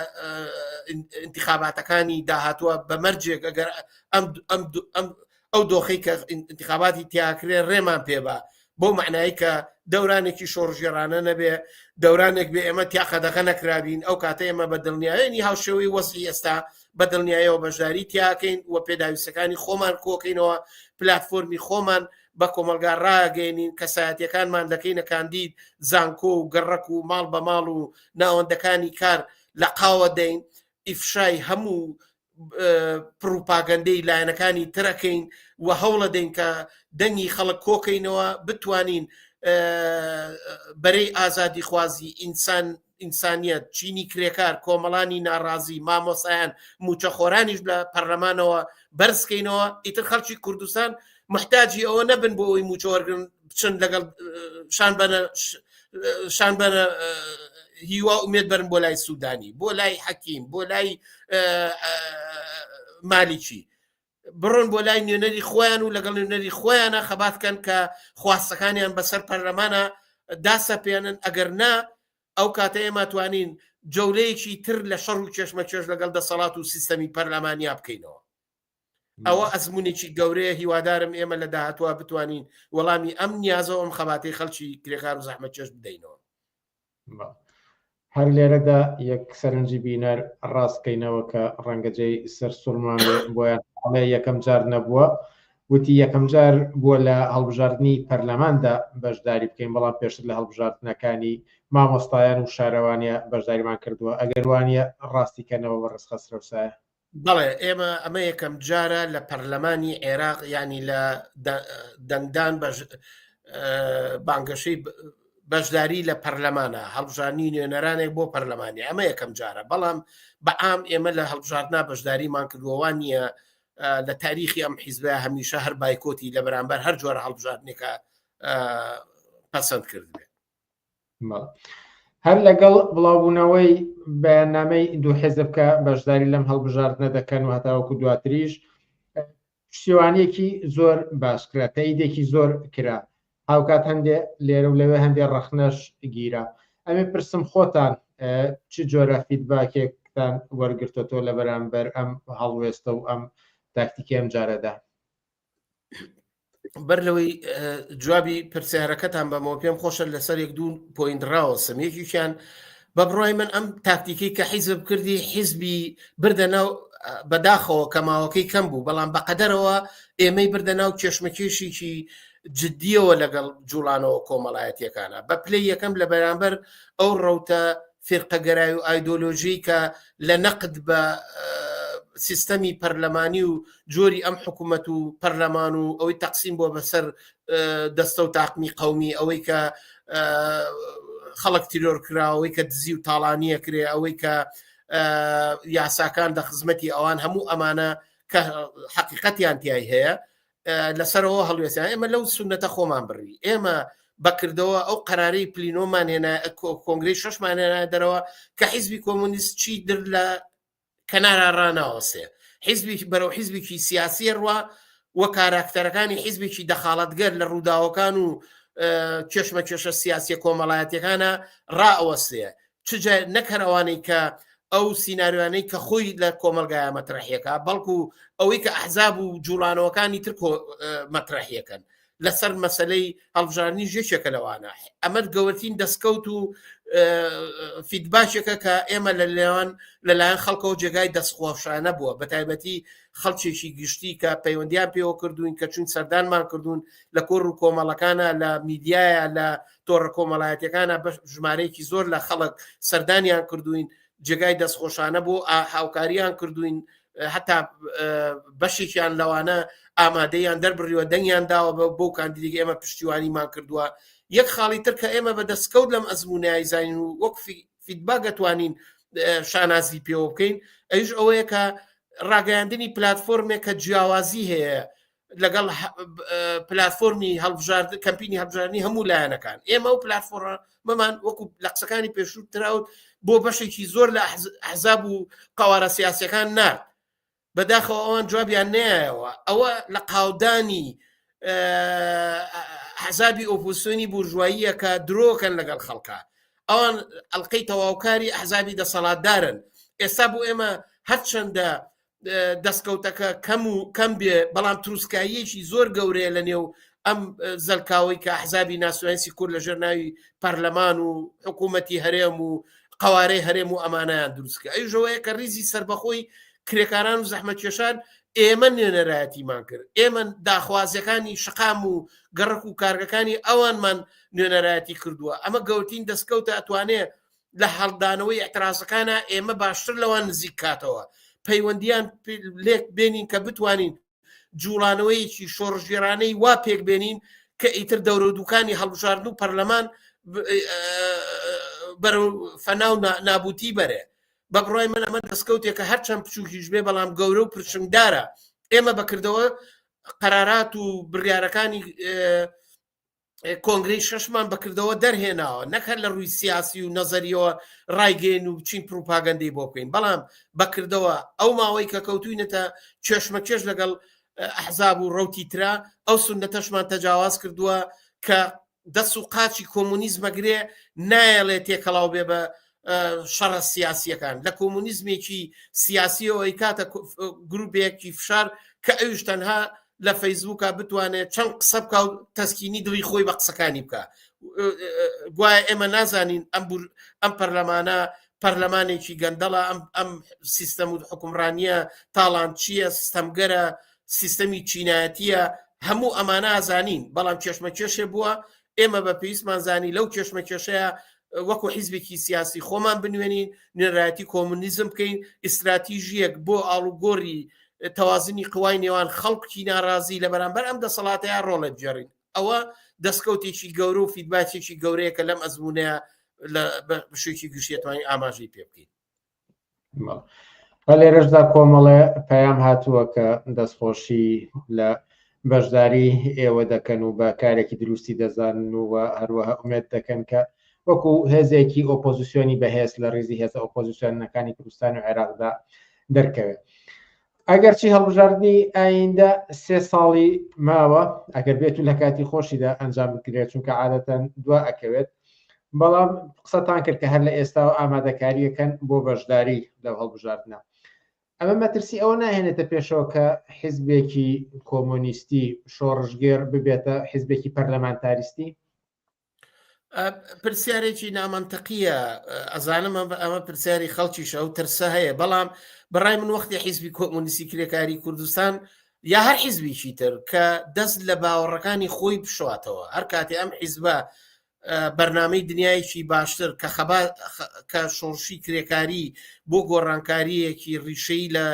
انتخاباتەکانی داهاتوە بە مەرجێک ئەگەر ئەم ئەم ئەم ئەو دۆخی کە انتخاباتی تیاکرێ ڕێمان پێبا بۆ معنایی کە دەورانێکی شۆڕژێرانە نەبێ دەورانێک بێ ئێمە تیا قەدەغە نەکرابین ئەو کاتە ئێمە بە دڵنیایەنی هاوشێوەی وەزعی ئێستا بە دڵنیایەوە بەشداری تیاکەین و پێداویستەکانی خۆمان کۆکەینەوە پلتفۆرمی خۆمان بە کۆمەلگا ڕاگەێنین کەسایەتەکانمان دەکەینە کاندید زانکۆ و گەڕەک و ماڵ بە ماڵ و ناوەندەکانی کار لە قاوە دەین ئیفشای هەموو پڕوپاگەندەی لایەنەکانی ترەکەین و هەوڵەدەین کە دەنگی خەڵک کۆکەینەوە بتوانین بەرەی ئازادیخوازی ئینسان ئینسانیت چینی کرێکار کۆمەڵانی ناڕازی مامۆسایان موچەخۆرانیش لە پەرلەمانەوە بەرزکەینەوە ئیتر خەڵکی کوردستان محتاجی ئەوە نەبن بۆ ئەوەی موچە وەرگن بچن لەگەڵ شان بەنە شان بەنە هیوا ئومێد بەرن بۆ لای سوودانی بۆ لای حەکیم بۆ لای مالیکی بڕۆن بۆ لای نوێنەری خۆیان و لەگەڵ نوێنەری خۆیانە خەبات کەن کە خواستەکانیان بەسەر پەرلەمانە داسەپێنن ئەگەر نا ئەو کاتە ئێمە توانین جەولەیەکی تر لە شەڕ و کێشمەکێش لەگەڵ دەسەڵات و سیستەمی پەرلەمانیا بکەینەوە ئەوە ئەزمونێکی گەورەیە هیوادارم ئێمە لە داهاتوە بتوانین وەڵامی ئەم نیازە ئەم خەباتی خەڵکی کرێکار و زەحمەتکێش بدەینەوە. هەر لێرەدا یەک سەرنجی بینەر ڕاست کەینەوە کە ڕەنگە جێی سەرسوڕمان بێ بۆیان ئەڵێ یەکەم جار نەبووە وتی یەکەم جار بووە لە هەڵبژاردنی پەرلەماندا بەشداری بکەین بەڵام پێشتر لە هەڵبژاردنەکانی مامۆستایان و شارەوانیە بەشداریمان کردووە ئەگەر وانە ڕاستی کەنەوە بەڕێز خەسرەو سایە. بەڵێ ئێمە ئەمە یەکەم جارە لە پەرلەمانی عێراق ینی لە دەنگدان بانگەشەی بەشداری لە پەرلەمانە هەڵبژارنی نوێنەرانێک بۆ پەرلەمانی ئەمە یەکەم جارە بەڵام بەعام ئێمە لە هەڵبژاردنا بەشداریمان کردووەوان نییە لە تاریخی ئەم حیزبە هەمیشە هەر بایکۆتی لە بەرامبەر هەر جۆرە هەڵبژاردنێکە پەسەند کردبێت. هەر لەگەڵ بڵاوبوونەوەی بەیاننامەی دوو حیزب کە بەشداری لەم هەڵبژاردنە دەکەن و هەتاوەکو دواتریش پشتیوانیەکی زۆر باش کرا تەئیدێکی زۆر کرا هاوکات هەندێ لێرە و لەوێ هەندێ ڕەخنەش گیرا ئەمێ پرسم خۆتان چ جۆرە فیدباکێکتان وەرگرتۆتەوە لە بەرامبەر ئەم هەڵوێستە و ئەم تاکتیکی ئەم جارەدا؟ بەر لەوەی جوابی پرسیارەکەتان بەمەوە پێم خۆشە لەسەر یەک دوو point ڕاوەسم یەکیشیان بە بڕای من ئەم تاکتیکی کە حیزب کردی حیزبی بردە ناو بەداخەوە کە ماوەکەی کەم بوو بەڵام بەقەدەرەوە ئێمەی بردە ناو کێشمەکێشێکی جددیەوە لەگەڵ جوڵانەوە کۆمەڵایەتیەکانە بە پلەی یەکەم لە بەرامبەر ئەو ڕەوتە فیرقەگەرای و ئایدۆلۆژی کە لە نەقد بە سیستەمی پەرلەمانی و جۆری ئەم حکوومەت و پەرلەمان و ئەوەی تەقسیم بۆ بەسەر دەستە و تاقمی قومی ئەوەی کە خەڵک تیرۆر کرا ئەوەی کە دزی و تاڵانیە کرێ ئەوەی کە یاساکان لە خزمەتی ئەوان هەموو ئەمانە کە حقیقەتیان تای هەیە لەسەرەوە هەڵوێستیان ئێمە لەو سونەتە خۆمان بڕی ئێمە بەکردەوە ئەو قەراری پلینۆمان هێنا کۆنگرەی شەشمان هێنا دەرەوە کە حیزبی کۆمۆنیست چی در لە کەنارا ڕناوەسێ حیزبی بەرەو حیزبێکی سیاسی ڕوا و کاراکتەرەکانی حیزبێکی دەخاڵەتگەر لە ڕووداوەکان و کێشمەکێشە سیاسیە کۆمەڵایەتیەکانە ڕائەوەستێ چ نەک هەر ئەوانەی کە ئەو سیناریۆانەی کە خۆی لە کۆمەلگایە مەترەحیەکە بەڵکو ئەوەی کە ئەحزاب و جوڵانەوەکانی تر مەترەحیەکەن لەسەر مەسلەی هەڵبژاردنیش یەکێکە لەوانە ئەمە گەورترین دەستکەوت و فیدباکێکە کە ئێمە لە لێوان لەلایەن خەڵکەوە جێگای دەستخۆشانە بووە بە تایبەتی خەڵکێکی گشتی کە پەیوەندیان پێوە کردوین کە چون سەردانمان کردوون لە کۆڕ و کۆمەڵەکانە لە میدیایە لە تۆڕە کۆمەڵایەتەکانە بە ژمارەیەکی زۆر لە خەڵک سەردانیان کردوین جێگای دەستخۆشانە بۆ هاوکاریان کردوین هەتا بەشێکیان لەوانە ئامادەیان دەربڕیوە دەنگیان داوە بە بۆ کاندیدێک ئێمە پشتیوانیمان کردووە یەک خاڵی تر کە ئێمە بە دەستکەوت لەم ئەزمونای زانین و وەک فیدباک ئەتوانین شانازی پێوە بکەین ئەویش ئەوەیە کە ڕاگەیاندنی پلتفۆرمێک کە جیاوازی هەیە لەگەڵ پلتفۆرمی هەڵبژارد کەمپینی هەڵبژاردنی هەموو لایەنەکان ئێمە و پلتفۆرمەمان وەکو لە قسەکانی پێشوو تراوت بۆ بەشێکی زۆر لە ئەحزاب و قوارە سیاسەکان نارد بەداخەوە ئەوان جوابیان نایەوە ئەوە لە قاودانی حەزابی ئۆپۆزیسیۆنی بورژواییە کە درۆکەن لەگەڵ خەڵکە ئەوان ئەڵلقەی تەواوکاری ئەحزابی دەسەڵاتدارن ئێستا بۆ ئێمە هەرچەندە دەستکەوتەکە کەم و کەم بێ بەڵام تروسکاییەکی زۆر گەورەیە لە نێو ئەم زەلکاوەی کە حزابی ناسیۆنالیستی کورد لەژێر ناوی پەرلەمان و حکوومەتی هەرێم و قوارەی هەرێم و ئەمانیان دروستکە ئەوژەوەیە کە ریزی سربەخۆی کرێکاران و زەحمەتکێشان ئێمە نوێنەرایەتیمان کرد ئێمە داخوازیەکانی شقام و گەڕک و کارگەکانی ئەوانمان نوێنەرایەتی کردووە ئەمە گەورترین دەستکەوتە ئەتوانێ لە هەڵدانەوەی ئیعترازەکانە ئێمە باشتر لەوان نزیک کاتەوە پەیوەندیان لێک بێنین کە بتوانین جوڵانەوەیەکی شۆڕژێرانەی وا پێک بێنین کە ئیتر دەورە دوکانی هەڵبژاردن و پەرلەمان بەرەو فەنا و نابوتی بەرێ بە بڕای من ئەمە دەستکەوتێکە هەرچەند بچووکیش بێ بەڵام گەورە و پرشنگدارە ئێمە بەکردەوە قەرارات و بڕیارەکانی کۆنگرەی شەشمان بەکردەوە دەرهێناوە نەک هەر لە ڕووی سیاسی و نەزەریەوە ڕایگەین و بچین پروپاگەندەی بۆ بکەین بەڵام بەکردەوە ئەو ماوەی کە کەوتوینەتە کێشمەکێش لەگەڵ ئەحزاب و ڕوتی ترا ئەو سونەتەشمان تەجاواز کردووە کە دەست و قاچی کۆمونیزمەگرێ نایەڵێ تێکەڵاو بێ بە شەڕە سیاسیەکان لە کۆمونیزمێکی سیاسیەوە ئەیکاتە گروپێکی فشار کە ئەویش تەنها لە فەیسبووکە بتوانێت چەند قسە بکە و تەسکینی دڵی خۆی بە قسەکانی بکە گوایە ئێمە نازانین ئەم ئەم پەرلەمانە پەرلەمانێکی گەندەڵە ئەم ئەم سیستەم و حکومڕانیە تاڵانچیە ستەمگەرە سیستەمی چینایەتیە هەموو ئەمانە ئازانین بەڵام کێشمە کێشێ بووە ئێمە بە پێویستمان زانی لەو کێشمەکێشەیە وەکو حیزبێکی سیاسی خۆمان بنوێنین نوێنەرایەتی کۆمونیزم بکەین ئیستراتیژیەک بۆ ئاڵوگۆری تەوازنی قوای نێوان خەڵکی ناڕازی لە بەرامبەر ئەم دەسەڵاتەیە ڕۆڵێ بگێڕین ئەوە دەستکەوتێکی گەورە و فیدباکێکی گەورەیە کە لەم ئەزمونەیە لە بەشێکی گشتێتوانین ئاماژەی پێ بکەین هە لێرەشدا کۆمەڵێ پەیام هاتووە کە دەستخۆشی لە بەشداری ئێوە دەکەن و بە کارێکی دروستی دەزانن و هەروەها ئومێد دەکەن کە وەکو هێزێکی ئۆپۆزیسیۆنی بەهێز لە ڕیزی هێزە ئۆپۆزیسیۆنەکانی کوردستان و عێراقدا دەرکەوێت. ئەگەرچی هەڵبژاردنی ئایندە سێ ساڵی ماوە ئەگەر بێت و لە کاتی خۆشیدا ئەنجام بکرێت چونکە عادەتەن دوا ئەکەوێت بەڵام قسەتان کرد کە هەر لە ئێستاوە ئامادەکاریەکەن بۆ بەشداری لەو هەڵبژاردنە ئەمە مەترسی ئەوە ناهێنێتە پێشەوە کە حیزبێکی کۆمۆنیستی شۆڕشگێڕ ببێتە حیزبێکی پەرلەمانتاریستی؟ پرسیارێکی نامەنتەقیە ئەزانم ئەمە پرسیاری خەڵکیشە ئەو ترسە هەیە بەڵام بەڕای من وەختی حیزبی کۆمۆنیستی کرێکاری کوردستان یا هەر حیزبێکی تر کە دەست لە باوەڕەکانی خۆی بشاتەوە هەر کاتێ ئەم حیزبە بەرنامەی دنیایەکی باشتر کە خەبا کە شۆڕشی کرێکاری بۆ گۆڕانکاریەکی ڕیشەی لە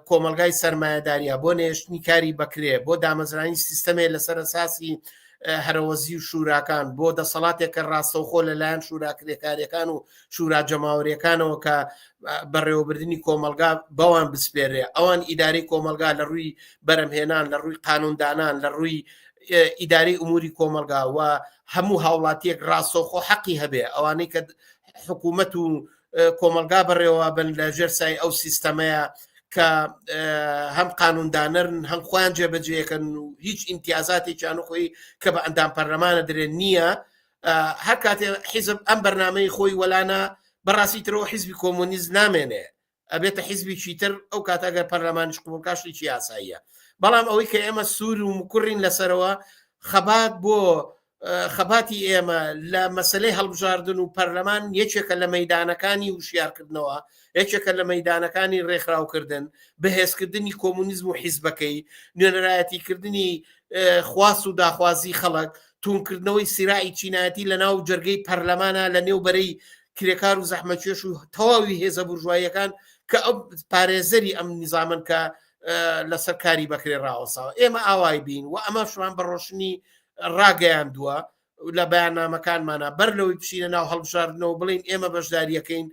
کۆمەلگای سەرمایەداریە بۆ نێشتنی کاری بەکرێ بۆ دامەزرانی سیستەمێ لەسەر ئەساسی هەرەوەزی و شوراکان بۆ دەسەڵاتێک کە ڕاستەوخۆ لەلایەن شورا کرێکاریەکان و شورا جەماوەریەکانەوە کە بەڕێوەبردنی کۆمەلگا بەوان بسپێرێ ئەوان ئیداری کۆمەلگا لە ڕووی بەرەمهێنان لە ڕووی قانوندانان لە ڕووی ئیداری ئوموری کۆمەلگا و هەموو هاوڵاتیەک ڕاستەوخۆ حەقی هەبێ ئەوانەی کە حکوومەت و کۆمەلگا بەڕێوە بن لە ژێر سای ئەو سیستەمەیە کە هەم قانوندانەرن هەم خۆیان جێبەجێەکەن و هیچ ئیمتیازاتێکیان خۆی کە بە ئەندام پەرلەمانە درێن نییە هەر کاتێ حیزب ئەم بەرنمەی خۆی وەلانە بەڕاستی ترەوە حیزبی کۆمۆنیست نامێنێ ئەبێتە حیزبێکی تر ئەو کاتە ئەگەر پەرلەمانیش قبوڵ کا شتێکی یاساییە بەڵام ئەوەی کە ئێمە سوور و مکوڕین لەسەرەوە خەبات بۆ خەباتی ئێمە لە مەسلەی هەڵبژاردن و پەرلەمان یەکێکە لە مەدانەکانی وشیارکردنەوە یەکێکە لە مەدانەکانی ڕێکخراوکردن بەهێزکردنی کۆمونیزم و حیزبەکەی نوێنەرایەتیکردنی خواست و داخوازی خەڵک، توونکردنەوەی سیراعی چینایەتی لە ناو جەرگەی پەرلەمانا لە نێو بەرەی کرێکار و زەحمەتکێش و تەواوی هێزە بورژواییەکان کە ئەو پارێزەری ئەم نیزامن کە لەسەر کاری بەکرێ ڕاوەساوە ئێمە ئاوای بین و ئەمەشمان بە ڕۆشنی ڕاگەیاندووە لە بەیاننامەکانمانە بەر لەوەی بچینە ناو هەڵبژاردنەوە بڵین ئێمە بەشداریەکەین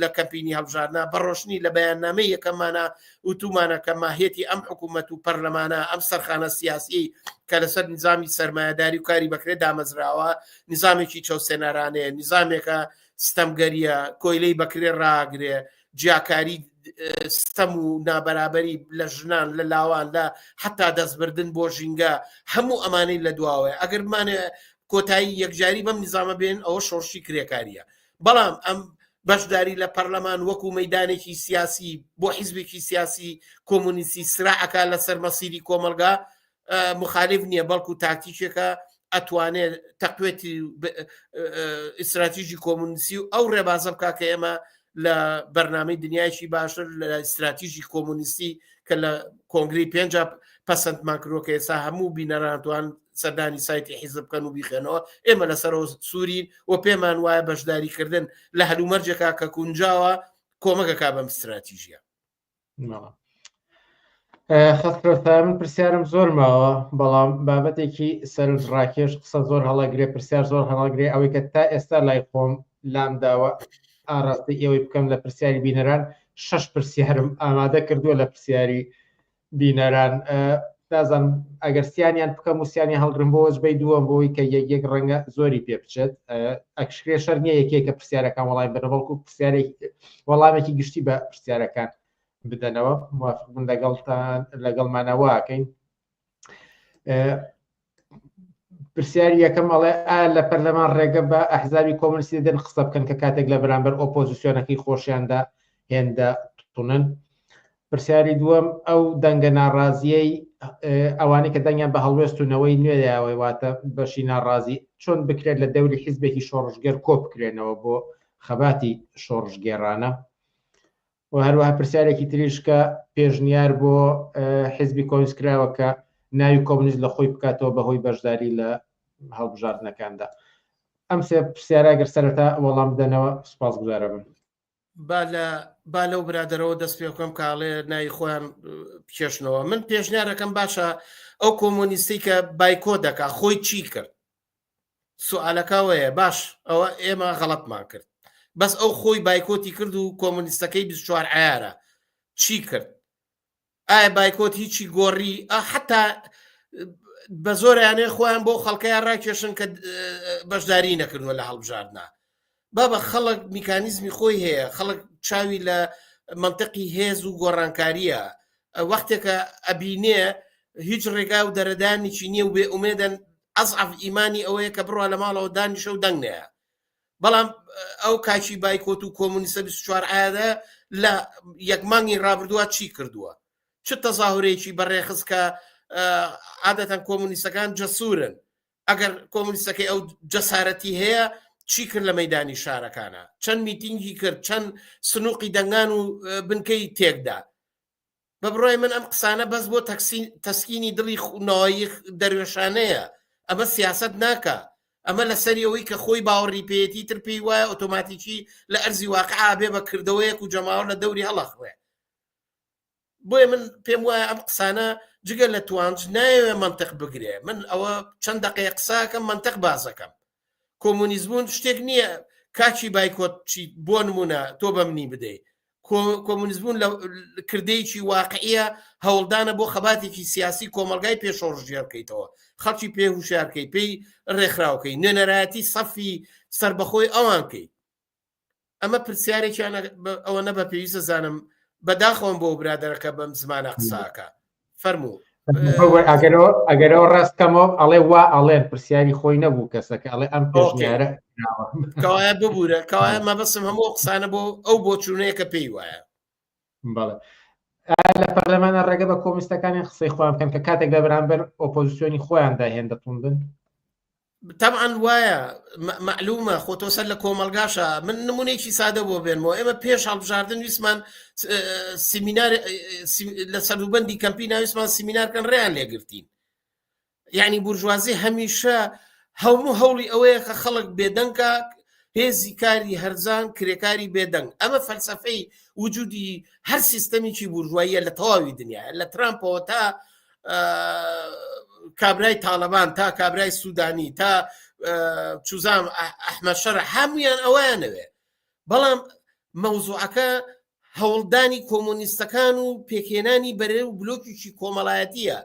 لە کەمپینی هەڵبژاردنا بە ڕۆشنی لە بەیاننامەی یەکەممانە وتومانە کە ماهیەتی ئەم حکوومەت و پەرلەمانە ئەم سەرخانە سیاسی کە لەسەر نظامی سەرمایەداری و کاری بەکرێ دامەزراوە نظامێکی چەوسێنەرانەیە نظامێکە ستەمگەریە کۆیلەی بەکرێ ڕاگرێ جیاکاری ستەم و نابەرابەری لە ژنان لە لاوان لە حتا دەستبردن بۆ ژینگە هەموو ئەمانەی لە دواوەیە ئەگەر بمانێ کۆتایی یەکجاری بەم نیزامە بێن ئەوە شۆڕشی کرێکاریە بەڵام ئەم بەشداری لە پەرلەمان وەکو مەدانێکی سیاسی بۆ حیزبێکی سیاسی کۆمونیستی سراعەکە لەسەر مەسیری کۆمەلگا مخالف نییە بەڵکو تاکتیکێکە ئەتوانێت تەقوێتی ئیستراتیژی کۆمونیستی و ئەو ڕێبازە بکە کە ئێمە لە بەرنامەی دنیایکی باشتر لە ئیستراتیژی کۆمونیستی کە لە کۆنگری پێنج پەسەندمان کردووە کە ئێستا هەموو بینەرانتوان سەردانی سایتی حیزب بکەن و بیخێنەوە ئێمە لەسەرەوە سوورین و پێمان وایە بەشداریکردن لە هەلومەرجێکا کە گونجاوە کۆمەکەکا بەم استراتیژیە خەسرەتا من پرسیارم زۆر ماوە بەڵام بابەتێکی سەرنج ڕاکێش قسە زۆر هەڵەگرێ پرسیار زۆر هەڵەگرێ ئەوەی کە تا ئێستا لای خۆم لام داوە ئاراستەی ئێوەی بکەم لە پرسیاری بینەران شەش پرسیارم ئامادە کردووە لە پرسیاری بینەران نازانم ئەگەر سیانیان بکەم و سیانی هەڵگرم بۆ وەجبەی دووەم بۆی کە یەک یەک ڕەنگە زۆری پێ بچێت ئەکشکرێ شەر نییە یەکێک کە پرسیارەکان وەڵام بنە بەڵکو پرسیارێک وەڵامێکی گشتی بە پرسیارەکان بدەنەوە موافق بن لەگەڵتان لەگەڵمانەوەکەین پرسیاری یەکەم ئەڵێ ئایا لە پەرلەمان ڕێگە بە ئەحزابی کۆمۆنیستی دەدەن قسە بکەن کە کاتێک لە بەرامبەر ئۆپۆزیسیۆنەکەی خۆشیاندا هێندە تونن؟ پرسیاری دووەم ئەو دەنگە ناڕازیەی ئەوانەی کە دەنگیان بە هەڵوێست و نەوەی نوێ داوە واتە بەشی ناڕازی چۆن بکرێت لە دەوری حیزبێکی شۆڕشگێر کۆ بکرێنەوە بۆ خەباتی شۆڕشگێڕانە؟ و هەروەها پرسیارێکی تریش کە پێشنیار بۆ حزبی کۆمۆنیست کراوە کە ناوی کۆمۆنیست لە خۆی بکاتەوە بەهۆی بەشداری لە هەڵبژاردنەکاندا ئەم سێ پرسیارە گەر سەرەتا وەڵام بدەنەوە سوپاسگوزارە بن. با لە با لەو برادەرەوە دەست پێ بکەم کاڵێ ناوی خۆیان بکێشنەوە من پێشنیارەکەم باشە ئەو کۆمۆنیستی کە بایکۆ دەکا خۆی چی کرد سوالەکە ئەوەیە باش ئەوە ئێمە غەڵەتمان کرد بەس ئەو خۆی بایکۆتی کرد و کۆمۆنیستەکەی 24 عیارە چی کرد ئایا بایکۆت هیچی گۆڕی حتا بە زۆریانێ خۆیان بۆ خەڵکەیان ڕاکێشن کە بەشداری نەکردووە لە هەڵبژاردنا بابە خەڵک میکانیزمی خۆی هەیە خەڵک چاوی لە منطقی هێز و گۆڕانکاریە وەختێکە ئەبینێ هیچ ڕێگا و دەرەدانێکی نییە و بێ ئومێدەن ئەزعەف ئیمانی ئەوەیە کە بڕوا لە ماڵەوە دانیشە و دەنگ نەیە بەڵام ئەو کاکی بایکۆت و کۆمونیستە 24 ئادا لە یەک مانگی ڕابردووە چی کردووە چ تەزاهورێکی بەڕێخست کە عادەتەن کۆمونیستەکان جەسورن ئەگەر کۆمونیستەکەی ئەو جەسارەتی هەیە چی کرد لە مەدانی شارەکانە چەند میتینگی کرد چەند سنووقی دەنگان و بنکەی تێکدا بە بڕای من ئەم قسانە بەس بۆ تەسکینی دڵی نەوەی دەروێشانەیە ئەمە سیاست ناکە ئەمە لەسەری ئەوەی کە خۆی باوەڕی پێیەتی تر پێی وایە ئۆتۆماتیکی لە ئەرزی واقع بێ بە کردەوەیەک و جەماوەر لە دەوری هەڵەخڕێ بۆیە من پێم وایە ئەم قسانە جگە لە توانج نایەوێ منطق بگرێ من ئەوە چەند دقەیە قساکەم منطق بازەکەم کۆمۆنیزمون شتێک نییە کاچی بایکۆت چی بۆ نمونە تۆ بە منی بدەیت کۆمۆنیزمون لە کردەیەکی واقعیە هەوڵدانە بۆ خەباتێکی سیاسی کۆمەلگای پێشۆڕژێر بکەیتەوە خەڵکی پێ هوشارکەی پێی ڕێکخراوکەی نوێنەرایەتی سەفی سربەخۆی ئەوان کەی ئەمە پرسیارێکیان ئەوە نە بە پێویستە زانم بەداخەوەم بۆ برادەرەکە بەم زمانە قساکە فەرموو ئەگەرەوە ئەگەرەوە ڕاست کەمەوە ئەڵێ وا ئەڵێن پرسیاری خۆی نەبوو کەسەکە ئەڵێ ئەم پێشنیارە کەوایە ببوورە کەوایە مەبەسم هەموو قسانە بۆ ئەو بۆچوونەیە کە پێی وایە بەڵێ لە پەرلەمانە ڕێگە بە کۆمیستەکانی قسەی خۆیان بکەن کە کاتێک لە بەرامبەر ئۆپۆزیسیۆنی خۆیاندا هێندە توندن تەبعەن وایە مەعلومە خۆ تۆ سەر لە کۆمەلگاشە من نمونێکی سادە بۆ بێنمەوە ئێمە پێش هەڵبژاردن ویسمان سیمینار لە سەروبەندی کەمپی ناویسمان سیمینارکەن ڕێیان لێگرتین یعنی بورژوازی هەمیشە هەموو هەوڵی ئەوەیە کە خەڵک بێدەنگکە هێزی کاری هەرزان کرێکاری بێدەنگ ئەمە فەلسفەی وجودی هەر سیستەمێکی بورژواییە لە تەواوی دنیا لە ترامپەوە تا کابرای تاالبان تا کابرای سوودانی تا چوزام ئەحمە شەر هەمویان ئەویانەوێ بەڵام مەوزوعەکە هەوڵدانی کۆمۆنیستەکان و پێکهێنانی بەرێ و بلۆکیی کۆمەڵایەتیە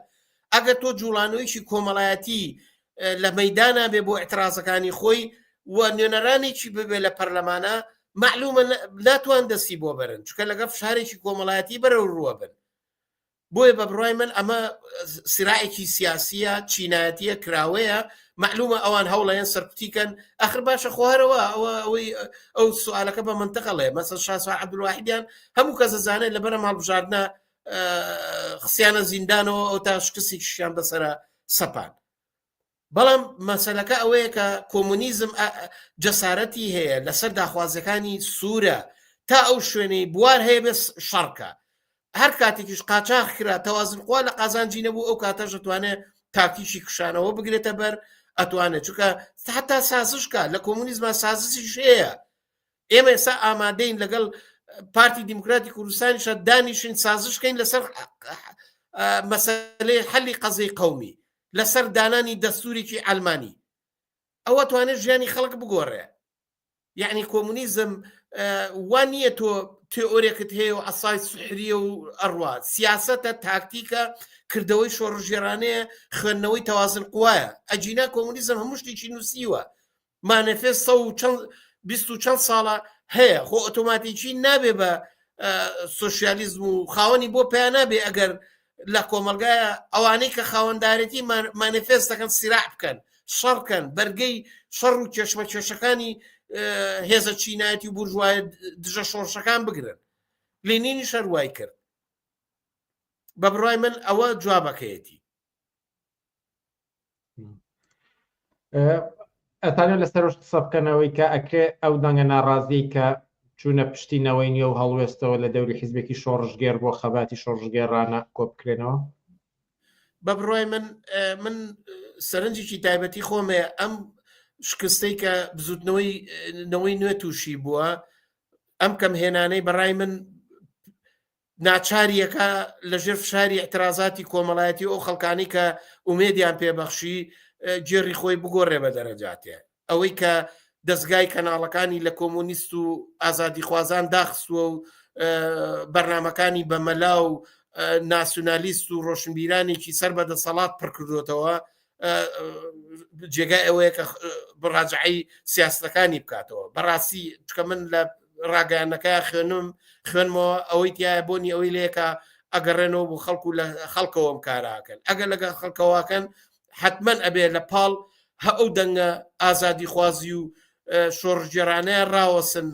ئەگەر تۆ جوڵانەوەیکی کۆمەڵایەتی لە مەدانە بێ بۆ اعترازەکانی خۆی و نوێنەرانێکی ببێ لە پەرلەمانە معلومە ناتوان دەستی بۆ بەرن چکە لەگە فشارێکی کۆمەڵایەتی بەرەو ڕووە بن بۆیە بە بڕای من ئەمە سراعێکی سیاسیە چینایەتیە کراوەیە معلومە ئەوان هەوڵەیەن سەرکوتیکەن ئەخر باشە خۆهرەوە ئەوە ئەوەی ئەو سوالەکە بە منتەقەڵێ مەسە شاسوار عەبدولواحیدیان هەموو کەس دەزانێت لەبەرم هەڵبژاردنە خسیانە زیندانەوە ئەو تا شکستێکیشیان بەسرە سەپان بەڵام مەسەلەکە ئەوەیە کە کۆمۆنیزم جەسارەتی هەیە لەسەر داخوازیەکانی سوورە تا ئەو شوێنەی بوار هەیە بێ شەڕکە هەر کاتێکیش قاچاخ کرا تەوازن قوا لە قازانجی نەبوو ئەو کاتەش دەتوانێت تاکتیکی کشانەوە بگرێتە بەر ئەتوانێت چونکە حتا سازشکە لە کۆمۆنیزما سازشیش هەیە ئێمە ئێستا ئامادەین لەگەڵ پارتی دیموکراتی کوردستانیشە دانیشین سازش کەین لەسەر مەسەلەی حەلی قەزەی قەومی لەسەر دانانی دەستورێکی ئەلمانی ئەوە توانێت ژیانی خەڵک بگۆڕێ یعنی کۆمونیزم وا نییە تۆ تێئۆرێکت هەیە و عسای سحریە و ئەڕوا سیاستە تاکتیکە کردەوەی شۆڕژێرانەیە خوێندنەوەی تەوازن قوایە ئەجینا کۆمونیزم هەموو شتێکی نووسیوە مانێفێست سە و چەند بیست و چەند ساڵە هەیە خۆ ئۆتۆماتیکی نابێ بە سوسیالیزم و خاوەنی بۆ پیا نابێ ئەگەر لە کۆمەلگایە ئەوانەی کە خاوەندارێتی مانیفێست دەکەن سیراع بکەن شەڕکەن بەرگەی شەڕ و کێشمە کێشەکانی هێزە چینایەتی و بورژوایە دژە شۆڕشەکان بگرن لینینی شەر وای کرد بە بڕای من ئەوە جوابەکەیەتی ئەتانێ لەسەرش قسە بکەنەوەی کە ئەکرێ ئەو دەنگە ناڕازی کە چوونە پشتی نەوەی نوێ و هەڵوێستەوە لە دەوری حیزبێکی شۆڕشگێڕ بۆ خەباتی شۆڕشگێڕانە کۆ بکرێنەوە؟ بە بڕای من من سەرنجێکی تایبەتی خۆمێ ئەم شکستەی کە بزوتنەوەی نەوەی نوێ تووشی بووە ئەم کەم هێنانەی بەڕای من ناچاریەکە لەژێر فشاری ئیعترازاتی کۆمەڵایەتی و ئەو خەڵکانی کە ئومێدیان پێبەخشی گێڕی خۆی بگۆڕێ بە دەرەجاتێ ئەوەی کە دەستگای کەناڵەکانی لە کۆمۆنیست و ئازادیخوازان داخستووە و بەرنمەکانی بە مەلا و ناسیونالیست و ڕۆشنبیرانێکی سەر بە دەسەڵات پڕکردوێتەوە جێگای ئەوەیە کە بڕاجعی سیاستەکانی بکاتەوە بەڕاستی چکە من لە ڕاگەیانەکە خوێنم خوێنمەوە ئەوەی تایە بۆنی ئەوەی لەکە ئەگەڕێنەوە بۆ خەڵکو لە خەڵکەوەم کاراکەن ئەگەر لەگەڵ خەڵکەوەکەن حتمما ئەبێ لە پاڵ هە ئەو دەنگە ئازادی خوازی و شۆڕژێرانەیە ڕاوەسن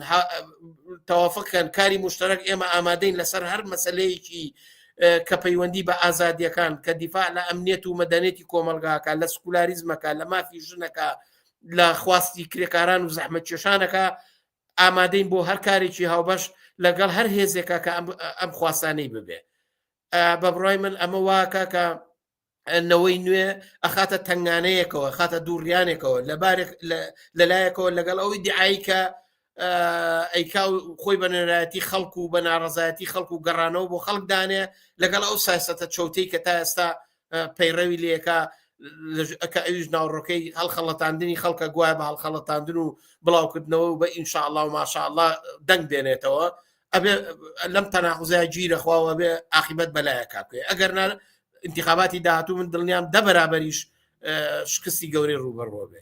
تەوافقکەن کاری مشتەرەک ئێمە ئامادەین لەسەر هەر مەسلەیەکی کە پەیوەندی بە ئازادیەکان کە دیفاع لە ئەمنیەت و مەدەنێتی کۆمەلگاکە لە سکولاریزمەکە لە مافی ژنەکە لە خواستی کرێکاران و زەحمەت کێشانەکە ئامادەین بۆ هەر کارێکی هاوبەش لەگەڵ هەر هێزێکە کە ئەم خواستانەی ببێ بە بڕای من ئەمە واکە کە نەوەی نوێ ئەخاتە تەنگانەیەکەوە خاتە دووڕیانێکەوە لە بارێک لەلایەکەوە لەگەڵ ئەوەی دیعایی کە ئەیکا و خۆی بە نوێنەرایەتی خەڵک و بە ناڕەزایەتی خەڵک و گەڕانەوە بۆ خەڵک دانێ لەگەڵ ئەو سیاستە چەوتەی کە تا ئێستا پەیڕەوی لەکە کە ئەویش ناوڕۆکەی هەڵخەڵەتاندنی خەڵکە گوایە بە هەڵخەڵەتاندن و بڵاوکردنەوە و بە ئینشاءڵا و ماشاءڵا دەنگ دێنێتەوە ئەبێ لەم تەناقوزای گیرە خواوە بێ ئاقیبەت بەلایەکا بکەێ ئەگەر نا انتخاباتی داهاتوو من دڵنیام دە بەرابەریش شکستی گەورەی ڕووبەڕووە بێ.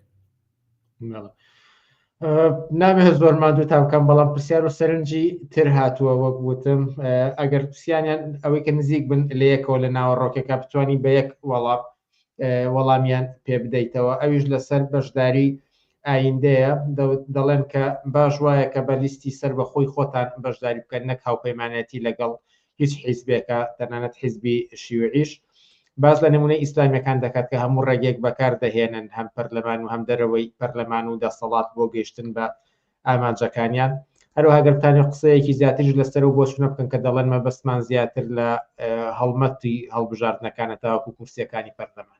نامەوێت زۆر ماندووتان بکەم بەڵام پرسیار و سەرنجی تر هاتووە وەک وتم ئەگەر پرسیانیان ئەوەی کە نزیک بن لە یەکەوە لە ناوەڕۆکێکە بتوانین بە یەک وەڵام وەڵامیان پێ بدەیتەوە ئەویش لەسەر بەشداری ئایندەیە دەڵێن کە باش وایە کە بە لیستی سەر بەخۆی خۆتان بەشداری بکەن نەک هاوپەیمانەتی لەگەڵ هیچ حیزبێکە تەنانەت حیزبی شیوعیش باس لە نمونەی ئیسلامیەکان دەکات کە هەموو ڕێگەیەک بەکار دەهێنن هەم پەرلەمان و هەم دەرەوەی پەرلەمان و دەسەڵات بۆ گەیشتن بە ئامانجەکانیان. هەروەها گەر بتانەوێت قسەیەکی زیاتریش لەسەر ئەو بۆچوونە بکەن کە دەڵێن مەبەستمان زیاتر لە هەڵمەتی هەڵبژاردنەکانە تاوەکو کورسیەکانی پەرلەمان.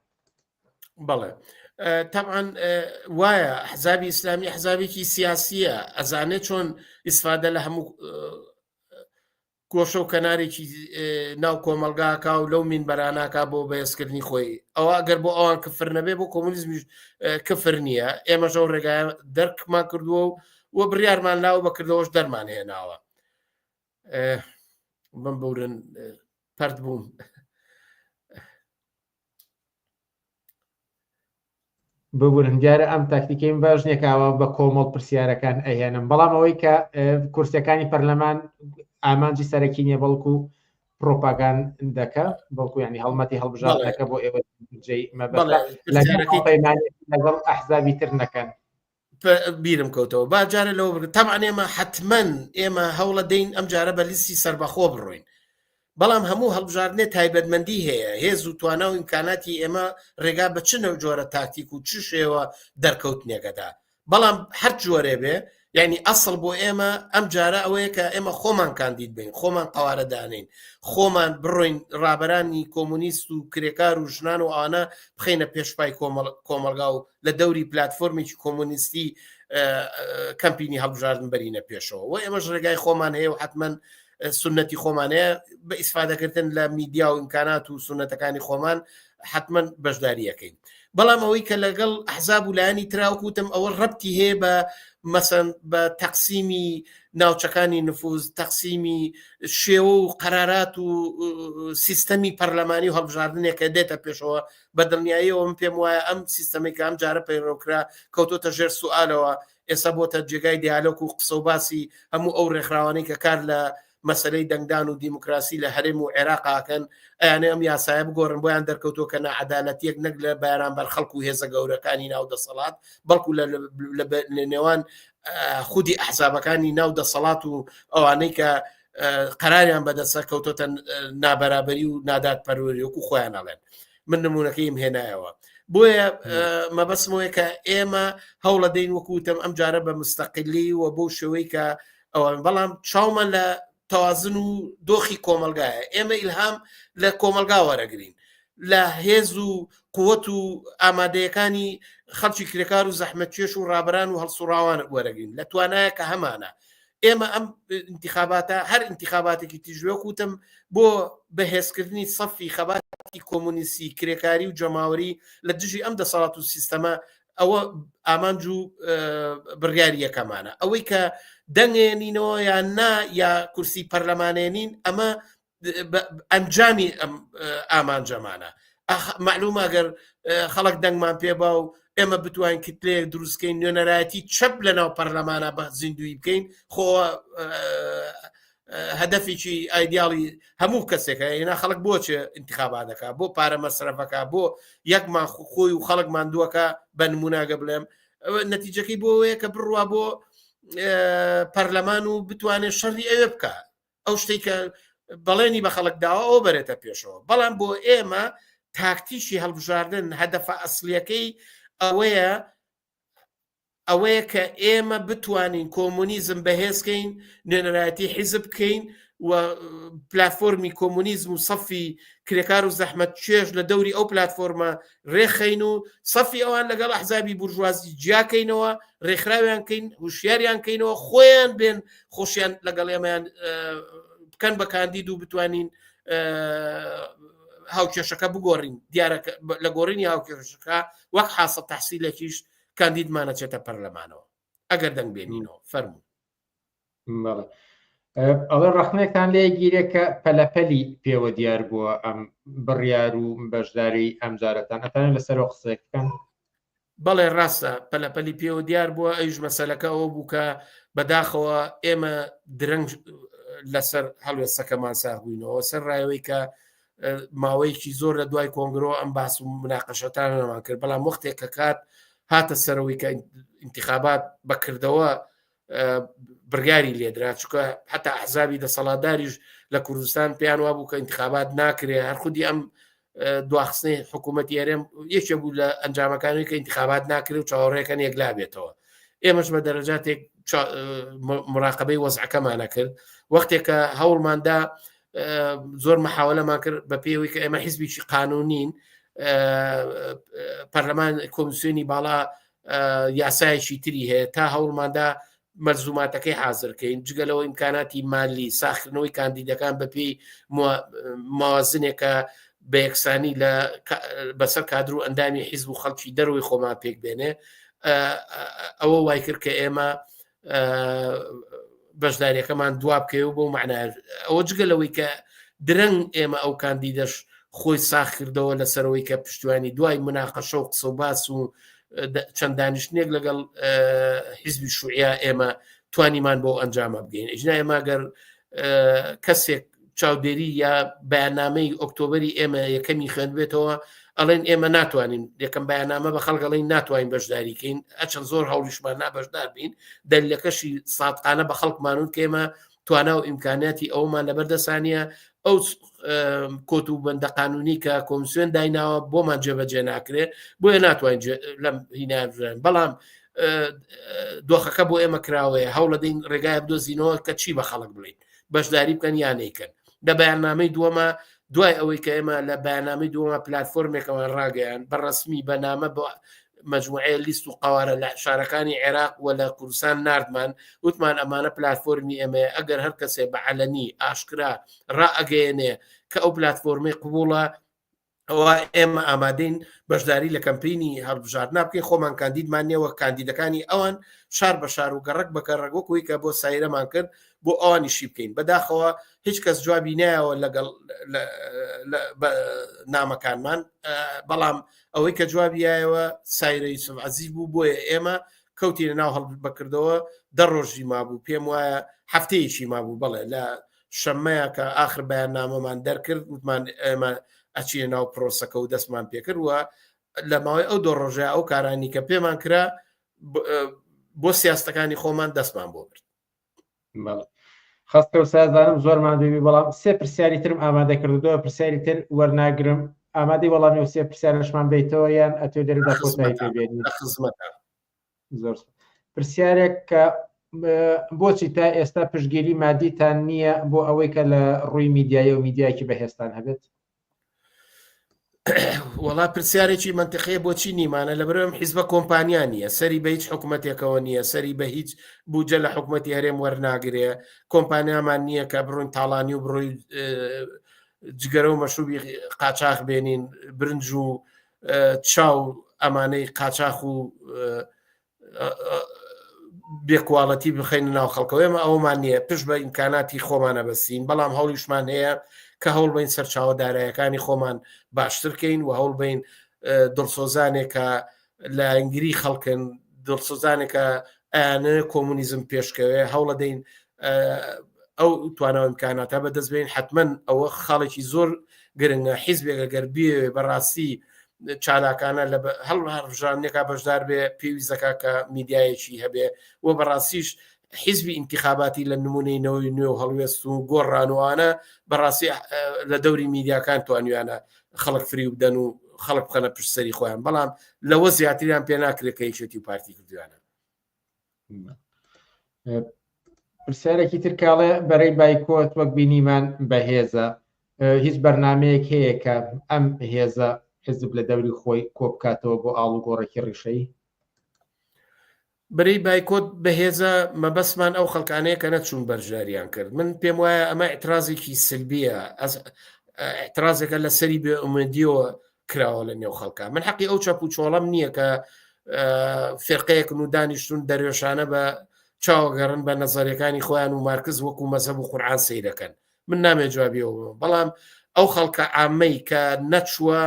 بەڵێ تەبعەن وایە حزابی ئیسلامی حزابێکی سیاسیە ئەزانێت چۆن ئیسفادە لە هەموو گۆشە و کەنارێکی ناو کۆمەڵگاکە و لەو مینبەراناکە بۆ بەهێزکردنی خۆی ئەوە ئەگەر بۆ ئەوان کفر نەبێ بۆ کۆمۆنیزمیش کفر نییە ئێمەش ئەو ڕێگایە دەرکمان کردووە و و بڕیارمان لاوە بەکردەوەش دەرمان هێناوە بم بورن پەرت بووم. ببورن دیارە ئەم تاکتیکەیم باش نییە کە ئاوا بە کۆمەڵ پرسیارەکان ئەهێنم بەڵام ئەوەی کە کورسیەکانی پەرلەمان ئامانجی سەرەکی نییە بەڵکو پرۆپاگاندەکە بەڵکو ینی هەڵمەتی هەڵبژاردنەکە بۆ ئێوە جێی مەبەستە لەگەڵ ئەحزابی تر نەکەن. بیرم کەوتەوە با جارە لەوە بگرم تەبعەن ئێمە حتمما ئێمە هەوڵە دەین ئەم جارە بە لیستی سەربەخۆ بڕۆین بەڵام هەموو هەڵبژاردنێ تایبەتمەندی هەیە هێز و توانا و ئیمکاناتی ئێمە ڕێگا بە چ نەو جۆرە تاکتیک و چ شێوە دەرکەوتنێکەدا بەڵام هەر جۆرێ بێ یعنی ئەسڵ بۆ ئێمە ئەم جارە ئەوەیە کە ئێمە خۆمان کاندید بین خۆمان قوارە دانین خۆمان بڕۆین ڕابەرانی کۆمۆنیست و کرێکار و ژنان و ئەوانە بخینە پێشپای کۆمەڵگا و لە دەوری پلتفۆرمێکی کۆمۆنیستی کەمپینی هەڵبژاردن بەرینە پێشەوە و ئێمەش ڕێگای خۆمان هەیە و حتمما سنەتی خۆمان هەیە بە ئیسفادەکردن لە میدیا و ئیمکانات و سنەتەکانی خۆمان حتمما بەشداریەکەین بەڵام ئەوەی کە لەگەڵ ئەحزاب و لایەنی تراوکوتم ئەوە ڕەتی هەیە بە مەسەن بە تەقسیمی ناوچەکانی نفوز تەقسیمی شێوە و قەرارات و سیستەمی پەرلەمانی و هەڵبژاردنێکە دێتە پێشەوە بە دڵنیاییەوە من پێم وایە ئەم سیستەمەی کە ئەم جارە پەیڕەوکرا کەوتۆتە ژێر سوئالەوە ئێستا بۆتە جێگای دیالۆک و قسە و باسی هەموو ئەو ڕێکخراوانەی کە کار لە مەسەلەی دەنگدان و دیموکراسی لە هەرێم و عێراقاکەن ئەیانێ ئەم یاسایە بگۆڕن بۆیان دەرکەوتووە کە ناعەدالەتیەک نەک لە بەرامبەر خەڵک و هێزە گەورەکانی ناو دەسەڵات بەڵکو لە نێوان خودی ئەحزابەکانی ناو دەسەڵات و ئەوانەی کە قەراریان بەدەستە کەوتۆتە نابەرابەری و نادادپەروەری وەکو خۆیان ئەڵێن من نمونونەکەیم هێنایەوە بۆیە مەبەستمەوەی کە ئێمە هەوڵە دەین وەکوتم ئەم جارە بە مستەقلی و بۆ شێوەی کە ئەوان بەڵام چاومان لە تەوازن و دۆخی کۆمەلگایە ئێمە ئیلهام لە کۆمەلگا وەرەگرین لە هێز و قوت و ئامادەیەکانی خەڵکی کرێکار و زەحمەتکێش و ڕابران و هەڵسوڕاوان وەرەگرین لە توانایە کە هەمانە ئێمە ئەم انتخاباتە هەر انتخاباتێکی تیژوەک وتم بۆ بەهێزکردنی سەفی خەباتی کۆمۆنیستی کرێکاری و جەماوەری لە دژی ئەم دەسەڵات و سیستەمە ئەوە ئامانج و بڕیاری یەکەمانە ئەوەی کە دەنگێنینەوە یان نا یا کورسی پەرلەمانێنین ئەمە ئەنجامی ئەم ئامانجەمانە معلومە گەر خەڵک دەنگمان پێبا و ئێمە بتوانین کتلەیەک دروستکەین نوێنەرایەتی چەپ لە ناو پەرلەمانە بە زیندوی بکەین خۆ هەدەفێکی ئایدیاڵی هەموو کەسێکە هێنا خەڵک بۆچێ انتخاباتەکە بۆ پارە مەسرەفەکە بۆ یەکمان خۆی و خەڵک ماندووەکە بە نموناگە بڵێم نەتیجەکەی بۆ ئەوەیە کە بڕوا بۆ پەرلەمان و بتوانێت شەڕی ئەوێ بکە ئەو شتێک کە بەڵێنی بە خەڵک داوە ئەو بەرێتە پێشەوە بەڵام بۆ ئێمە تاکتیشی هەڵبژاردن هەدەفە ئەسلیەکەی ئەوەیە ئەوەیە کە ئێمە بتوانین کۆمۆنیزم بەهێزکەین نوێنەرایەتی حیزب بکەین و پلتفۆرمی کۆمۆنیزم و سەفی کرێکار و زەحمەت چێژ لە دەوری ئەو پلتفۆرمە ڕێخەین و سەفی ئەوان لەگەڵ ئەحزابی بورژوازی جیاکەینەوە ڕێکخراویان کەین هوشیاریان کەینەوە خۆیان بێن خۆشیان لەگەڵ ئێمەیان بکەن بە کاندید و بتوانین هاوکێشەکە بگۆڕین دیارە لە گۆڕینی هاوکێشەکە وەک حاسە تحسیلێکیش کاندیدمانەچێتە پەرلەمانەوە ئەگەر دەنگ بێنینەوە فەرموو بەڵێ ئەڵێ ڕەخنێکتان لێ گیرێ کە پەلەپەلی پێوە دیار بووە ئەم بڕیار و بەشداری ئەم جارەتان ئەتانێ لەسەرەوە قسەیەک بکەن؟ بەڵێ ڕاستە پەلەپەلی پێوە دیار بووە ئەویش مەسەلەکە ئەوە بوو کە بەداخەوە ئێمە درەنگ لەسەر هەڵوێستەکەمان ساغ بووینەوە سەر ڕایەوەی کە ماوەیەکی زۆر لە دوای کۆنگرۆ ئەم باس و مناقەشەتانەمان کرد بەڵام وەختێک کە کات هاتە سەرەوەی کە انتخابات بەکردەوە بڕیاری لێدرا چونکە حتا ئەحزابی دەسەڵاتداریش لە کوردستان پێیان وابوو کە انتخابات ناکرێ هەر خودی ئەم دواخستنی حکوومەتی هەرێم یەکێ بوو لە ئەنجامەکانی کە انتخابات ناکرێ و چاوەڕێکەن یەکلا بێتەوە ئێمەش بە دەرەجاتێک مراقبەی وەزعەکەمانە کرد وەختێکە هەوڵماندا زۆر محاولەمان کرد بە پێوەی کە ئێمە حیزبێکی قانونین پەرلەمان کۆمیسیۆنی باڵا یاسایەکی تری هەیە تا هەوڵماندا مەلزوماتەکەی حازرکەین جگە لەوە ئیمکاناتی مالی ساخردنەوەی کاندیدەکان بەپێی موازنێکە بە یەکسانی لە بەسەر کادر و ئەندامی حیزب و خەڵکی دەرەوەی خۆمان پێک بێنێ ئەوە وای کرد کە ئێمە بەشداریەکەمان دوا بکەوە بۆ معنا ئەوە جگە لەوەی کە درەنگ ئێمە ئەو کاندیدەش خۆی ساخ کردەوە لەسەرەوەی کە پشتیوانی دوای مناقەشە و قسە و باس و چەند دانیشتنێک لەگەڵ حیزبی شوعیا ئێمە توانیمان بۆ ئەنجامە بگەین ئیجنا ئێمە گەر کەسێک چاودێری یا بەیاننامەی ئۆکتۆبری ئێمە یەکەمی خوێندبێتەوە ئەڵێن ئێمە ناتوانین یەکەم بەیاننامە بە خەڵک ئەڵێن ناتوانین بەشداریکەین ئەچەند زۆر هەوڵیشمان نابەشدار بین دەلیلەکەشی سادقانە بە خەڵکمانون کە ئێمە توانا و ئیمکانیاتی ئەومان لەبەردەسانە ئەو کۆت و بەندە قانونی کە کۆمسیۆن دایناوە بۆمان جێبەجێ ناکرێ بۆیە ناتوانین لەم هینا بەڵام دۆخەکە بۆ ئێمە کراوەیە هەوڵەدەین ڕێگای بدۆزینەوە کە چی بە خەڵک بڵین بەشداری بکەن یان نەیکەن لە بەیاننامەی دووەمە دوای ئەوەی کە ئێمە لە بەیاننامەی دووەمە پلتفۆرمێکەوە ڕاگەیان بە ڕسمی بە نامە بۆ مجموعەیە لیست و قوارە لە شارەکانی عێراق و لە کوردستان ناردمان وتمان ئەمانە پلتفۆرمی ئێمەیە ئەگەر هەر کەسێ بە عەلەنی ئاشکرا ڕائەگەیەنێ کە ئەو پلتفۆرمەی قبوڵە ئەوە ئێمە ئامادەین بەشداری لە کەمپینی هەڵبژاردنا بکەین خۆمان کاندیدمان نییە وەک کاندیدەکانی ئەوان شار بە شار و گەڕەک بە گەڕەک وەکوی کە بۆ سایرەمان کرد بۆ ئەوانیشی بکەین بەداخەوە هیچ کەس جوابی نایەوە لەگەڵ نامەکانمان بەڵام ئەوەی کە جوابی یایەوە سایرە یوسف عەزیز بوو بۆیە ئێمە کەوتینە ناو هەڵبکردەوە دە ڕۆژی مابوو پێم وایە هەفتەیەکی مابوو بەڵێ لە شەممەیە کە ئاخر بەیاننامەمان دەرکرد وتمان ئێمە ئەچینە ناو پرۆسەکە و دەستمان پێکرد و لە ماوەی ئەو دۆ ڕۆژە ئەو کارانی کە پێمان کرا بۆ سیاستەکانی خۆمان دەستمان بۆ برد. خەستە و سازانم زۆر ماندووی بەڵام سێ پرسیاری ترم ئامادە کردووە پرسیاری تر وەرناگرم ئامادەی وەڵامی و سێ پرسیارشمان بیتەوە یان ئەتۆ لێرەدا کۆتایی پێ بێنی خزمەتە زۆر پرسیارێک کە بۆچی تا ئێستا پشتگیری مادیتان نییە بۆ ئەوەی کە لە ڕووی میدیایی و میدیایکی بەهێزتان هەبێت؟ وەڵا پرسیارێکی منتیقیە بۆچی نیمانە لە برم حیزبە کۆمپانیا نییە سەری بە هیچ حکوومەتێکەوە نییە سەری بە هیچ بودجە لە حکوومەتی هەرێم وەرناگرێ کۆمپانیامان نییە کە بڕۆین تاڵانی و بڕۆی جگەرە و مەشروبی قاچاخ بێنین برنج و چاو ئەمانەی قاچاخ و بێکواڵەتی بخەین ناو خەڵکەوە ئێمە ئەومان نییە پشت بە ئیمکاناتی خۆمانە بەسین بەڵام هەوڵیشمان هەیە کە هەوڵ بین سەرچاوە دارایەکانی خۆمان باشترکەین و هەوڵ بین دڵسۆزانێکە لایەنگری خەڵکن دڵسۆزانێکە ئەیانەوێ کۆمونیزم پێشکەوێ هەوڵەدەین ئەو توانا و ئیمکاناتە بەدەست بێن حتمما ئەوە خاڵێکی زۆر گرنگە حیزبێک گەر بێ بەڕاستی چالاکانە لە هەڵ هەڵبژاردنێکا بەشدار بێ پێویست دەکا کە میدیایەکی هەبێ و بەڕاستیش حیزبی ئینتخاباتی لە نمونەی نەوەی نوێ و هەڵوێست و گۆڕانوانە بەڕاستی لە دەوری میدیاکان توانیانە خەڵک فریو بدەن و خەڵک بخەنە پشت سەری خۆیان بەڵام لەوە زیاتریان پێ ناکرێت کە یەکێتی و پارتی کردویانە پرسیارێکی تر کاڵێ بەرەی بایکۆت وەک بینیمان بەهێزە هیچ بەرنمەیەک هەیە کە ئەم هێزە حزب لە دەوری خۆی کۆبکاتەوە بۆ ئاڵوگۆڕێکی ڕیشەیی بەرەی بایکۆت بەهێزە مەبەستمان ئەو خەڵکانەیە کە نەچوون بەرژاریان کرد من پێم وایە ئەمە اعترازێکی سلبیە اعترازێکە لە سەری بێ ئومێدیەوە کراوە لە نێو خەڵکە من حەقی ئەو چەپ و چۆڵم نییە کە فرقەیەکن و دانیشتون دەروێشانە بە چاوەگەڕن بە نەزەرەکانی خۆیان و مارکس وەکو مەزەب و قورآن سەیرەکەن من نامێ جوابیەوە بەڵام ئەو خەڵکە عامەی کە نەچووە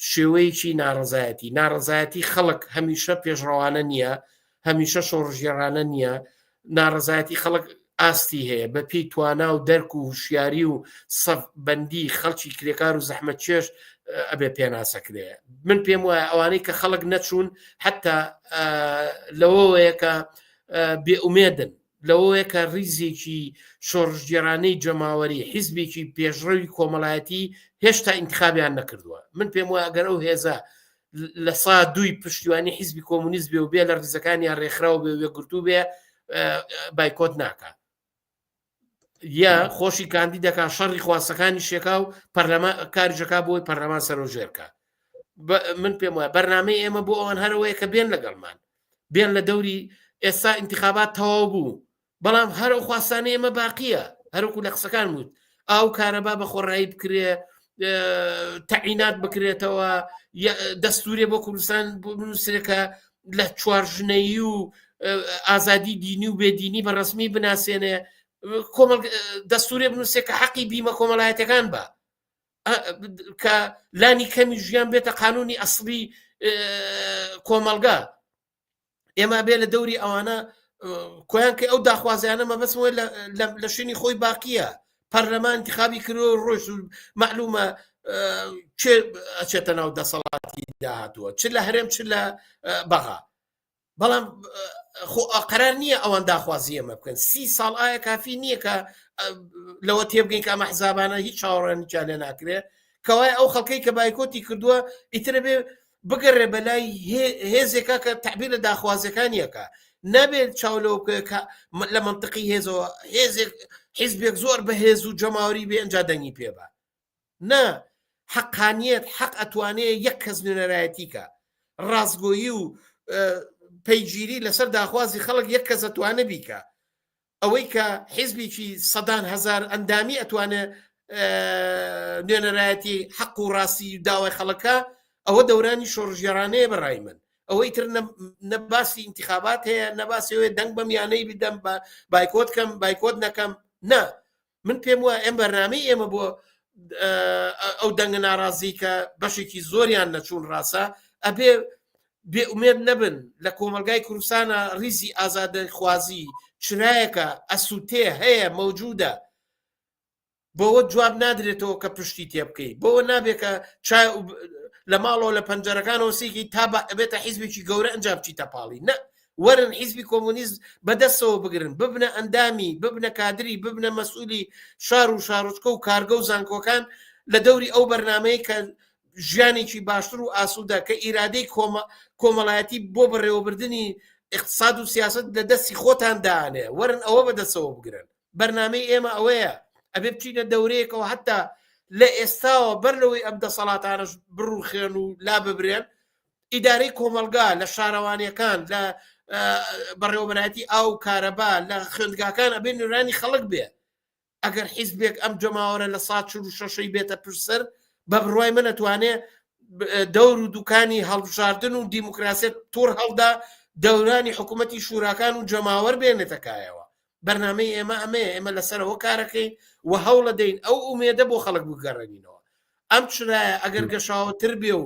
شێوەیەکی ناڕزایەتی ناڕزایەتی خەڵک هەمیشە پێشڕەوانە نییە هەمیشە شۆڕژێڕانە نییە ناڕزایەتی خەڵک ئاستی هەیە بە پێی توانا و دەرک و هوشیاری و سەف بەندی خەڵکی کرێکار و زەحمەتکێش ئەبێ پێناسەکرێ من پێم وایە ئەوانەی کە خەڵک نەچوون حتا لەوەوەیە کە بێ ئومێدن لەوەیە کە ریزێکی شۆڕشگێڕانەی جەماوەری حیزبێکی پێشڕەوی کۆمەڵایەتی هێشتا ئینتخابیان نەکردووە من پێم وایە ئەگەر ئەو هێزە لە سا دووی پشتیوانی حیزبی کۆمونیست بێ و بێ لە ریزەکانیان ڕێکخراو بێ و یەکگرتوو بێ بایکۆت ناکا یا خۆشی کاندی دەکا شەڕی خواستەکانی شێکا و پەرلەمان کارجەکە بۆی پەرلەمان سەرۆژێرکە من پێم وایە بەرنمەی ئێمە بۆ ئەوان هەرەوەیە کە بێن لەگەڵمان بێن لە دەوری ئێستا انتخابات تەواو بوو بەڵام هەر ئەو خواستانەی ئێمە باقیە هەروکو لە قسەکان وت ئاو کارەبا بە خۆڕایی بکرێ تەعینات بکرێتەوە دەستورێ بۆ کوردستان بنووسرێکە لە چوار ژنەیی و ئازادی دینی و بێدینی بە ڕسمی بناسێنێ کۆمەڵ دەستورێ بنووسێ کە حەقی بیمە کۆمەڵایەتەکان بە کە لانی کەمی ژیان بێتە قانونی ئەسڵی کۆمەڵگا ئێمە بێ لە دەوری ئەوانە کۆیان کە ئەو داخوازیانە مەبەستمەوە لە شوێنی خۆی باقیە پەرلەمان انتخابی کرۆ ڕۆژ معلومە چێ ئەچێتە ناو دەسەڵاتی داهاتووە چ لە هەرێم چ لە بەغا بەڵام خۆ قەرار نییە ئەوان داخوازی ئێمە بکەن سی ساڵ ئایا کافی نییە کە لەوە تێبگەین کە ئەمە حزابانە هیچ چاوەڕوانیان لێ ناکرێ کەوای ئەو خەڵکەی کە بایکۆتی کردووە ئیترە بێ بگەڕێ بەلای هێزێکا کە تعبیر لە داخوازیەکانیەکە نابێت چاو لەوە بکە کە لە منطقی هێزەوە هێزێک حیزبێک زۆر بەهێز و جەماوەری بێ ئەنجا دەنگی پێ بە نا حەقانیەت حەق ئەتوانێ یەک کەس نوێنەرایەتی کە ڕاستگۆیی و پەیگیری لەسەر داخوازی خەڵک یەک کەس ئەتوانێ بیکە ئەوەی کە حیزبێکی سەدان هەزار ئەندامی ئەتوانێ نوێنەرایەتی حەق و ڕاستی داوای خەڵکە ئەوە دەورانی شۆڕژێرانەیە بەڕای من ئەوەی تر نە باسی انتخابات هەیە نە باسی ئەوەیە دەنگ بەم یانەی بدەم بە بایکۆت کەم بایکۆت نەکەم نا من پێم وایە ئەم بەرنامەی ئێمە بۆ ئەو دەنگە ناڕازی کە بەشێکی زۆریان نەچوون ڕاستە ئەبێ بێ ئومێد نەبن لە کۆمەلگای کوردستانە ریزی ئازادەخوازی چرایەکە ئەسووتێ هەیە مەوجودە بەوە جواب نادرێتەوە کە پشتی تێ بکەیت بەوە نابێت کە لە ماڵەوە لە پەنجەرەکانەوە سێکی تا بێتە حیزبێکی گەورە ئەنجام بچیتە پاڵی نە وەرن حیزبی کۆمۆنیست بەدەستەوە بگرن، ببنە ئەندامی، ببنە کادری، ببنە مەسئولی شار و شارۆچکە و کارگە و زانکۆکان لە دەوری ئەو بەرنامەیە کە ژیانێکی باشتر و ئاسوودە کە ئیرادەی کۆمەڵایەتی بۆ بەڕێوەبردنی ئیقتساد و سیاسەت لە دەستی خۆتان دانێ وەرن ئەوە بەدەستەوە بگرن بەرنامەی ئێمە ئەوەیە ئەبێ بچینە دەورەیەکەوە حتا لە ئێستاوە بەر لەوەی ئەم دەسەڵاتانەش بڕوخێن و لا ببرێن ئیدارەی کۆمەڵگا لە شارەوانیەکان لە بەڕێوەبەرایەتی ئاو و کارەبا لە خوێندگاکان ئەبێ نوێنەرانی خەڵک بێ ئەگەر حیزبێک ئەم جەماوەرە لە سا 46 بێتە پشتسەر بە بڕوای من ئەتوانێ دەور و دوکانی هەڵبژاردن و دیموکراسیەت توڕ هەڵدا دەورانی حکوومەتی شوراکان و جەماوەر بێنێتە کایەوە بەرنامەی ئێمە ئەمەیە ئێمە لەسەرەوە کارەکەین و هەوڵە دەین ئەو ئومێدە بۆ خەڵک بگەڕێنینەوە ئەم چرایە ئەگەر گەشاوەتر بێ و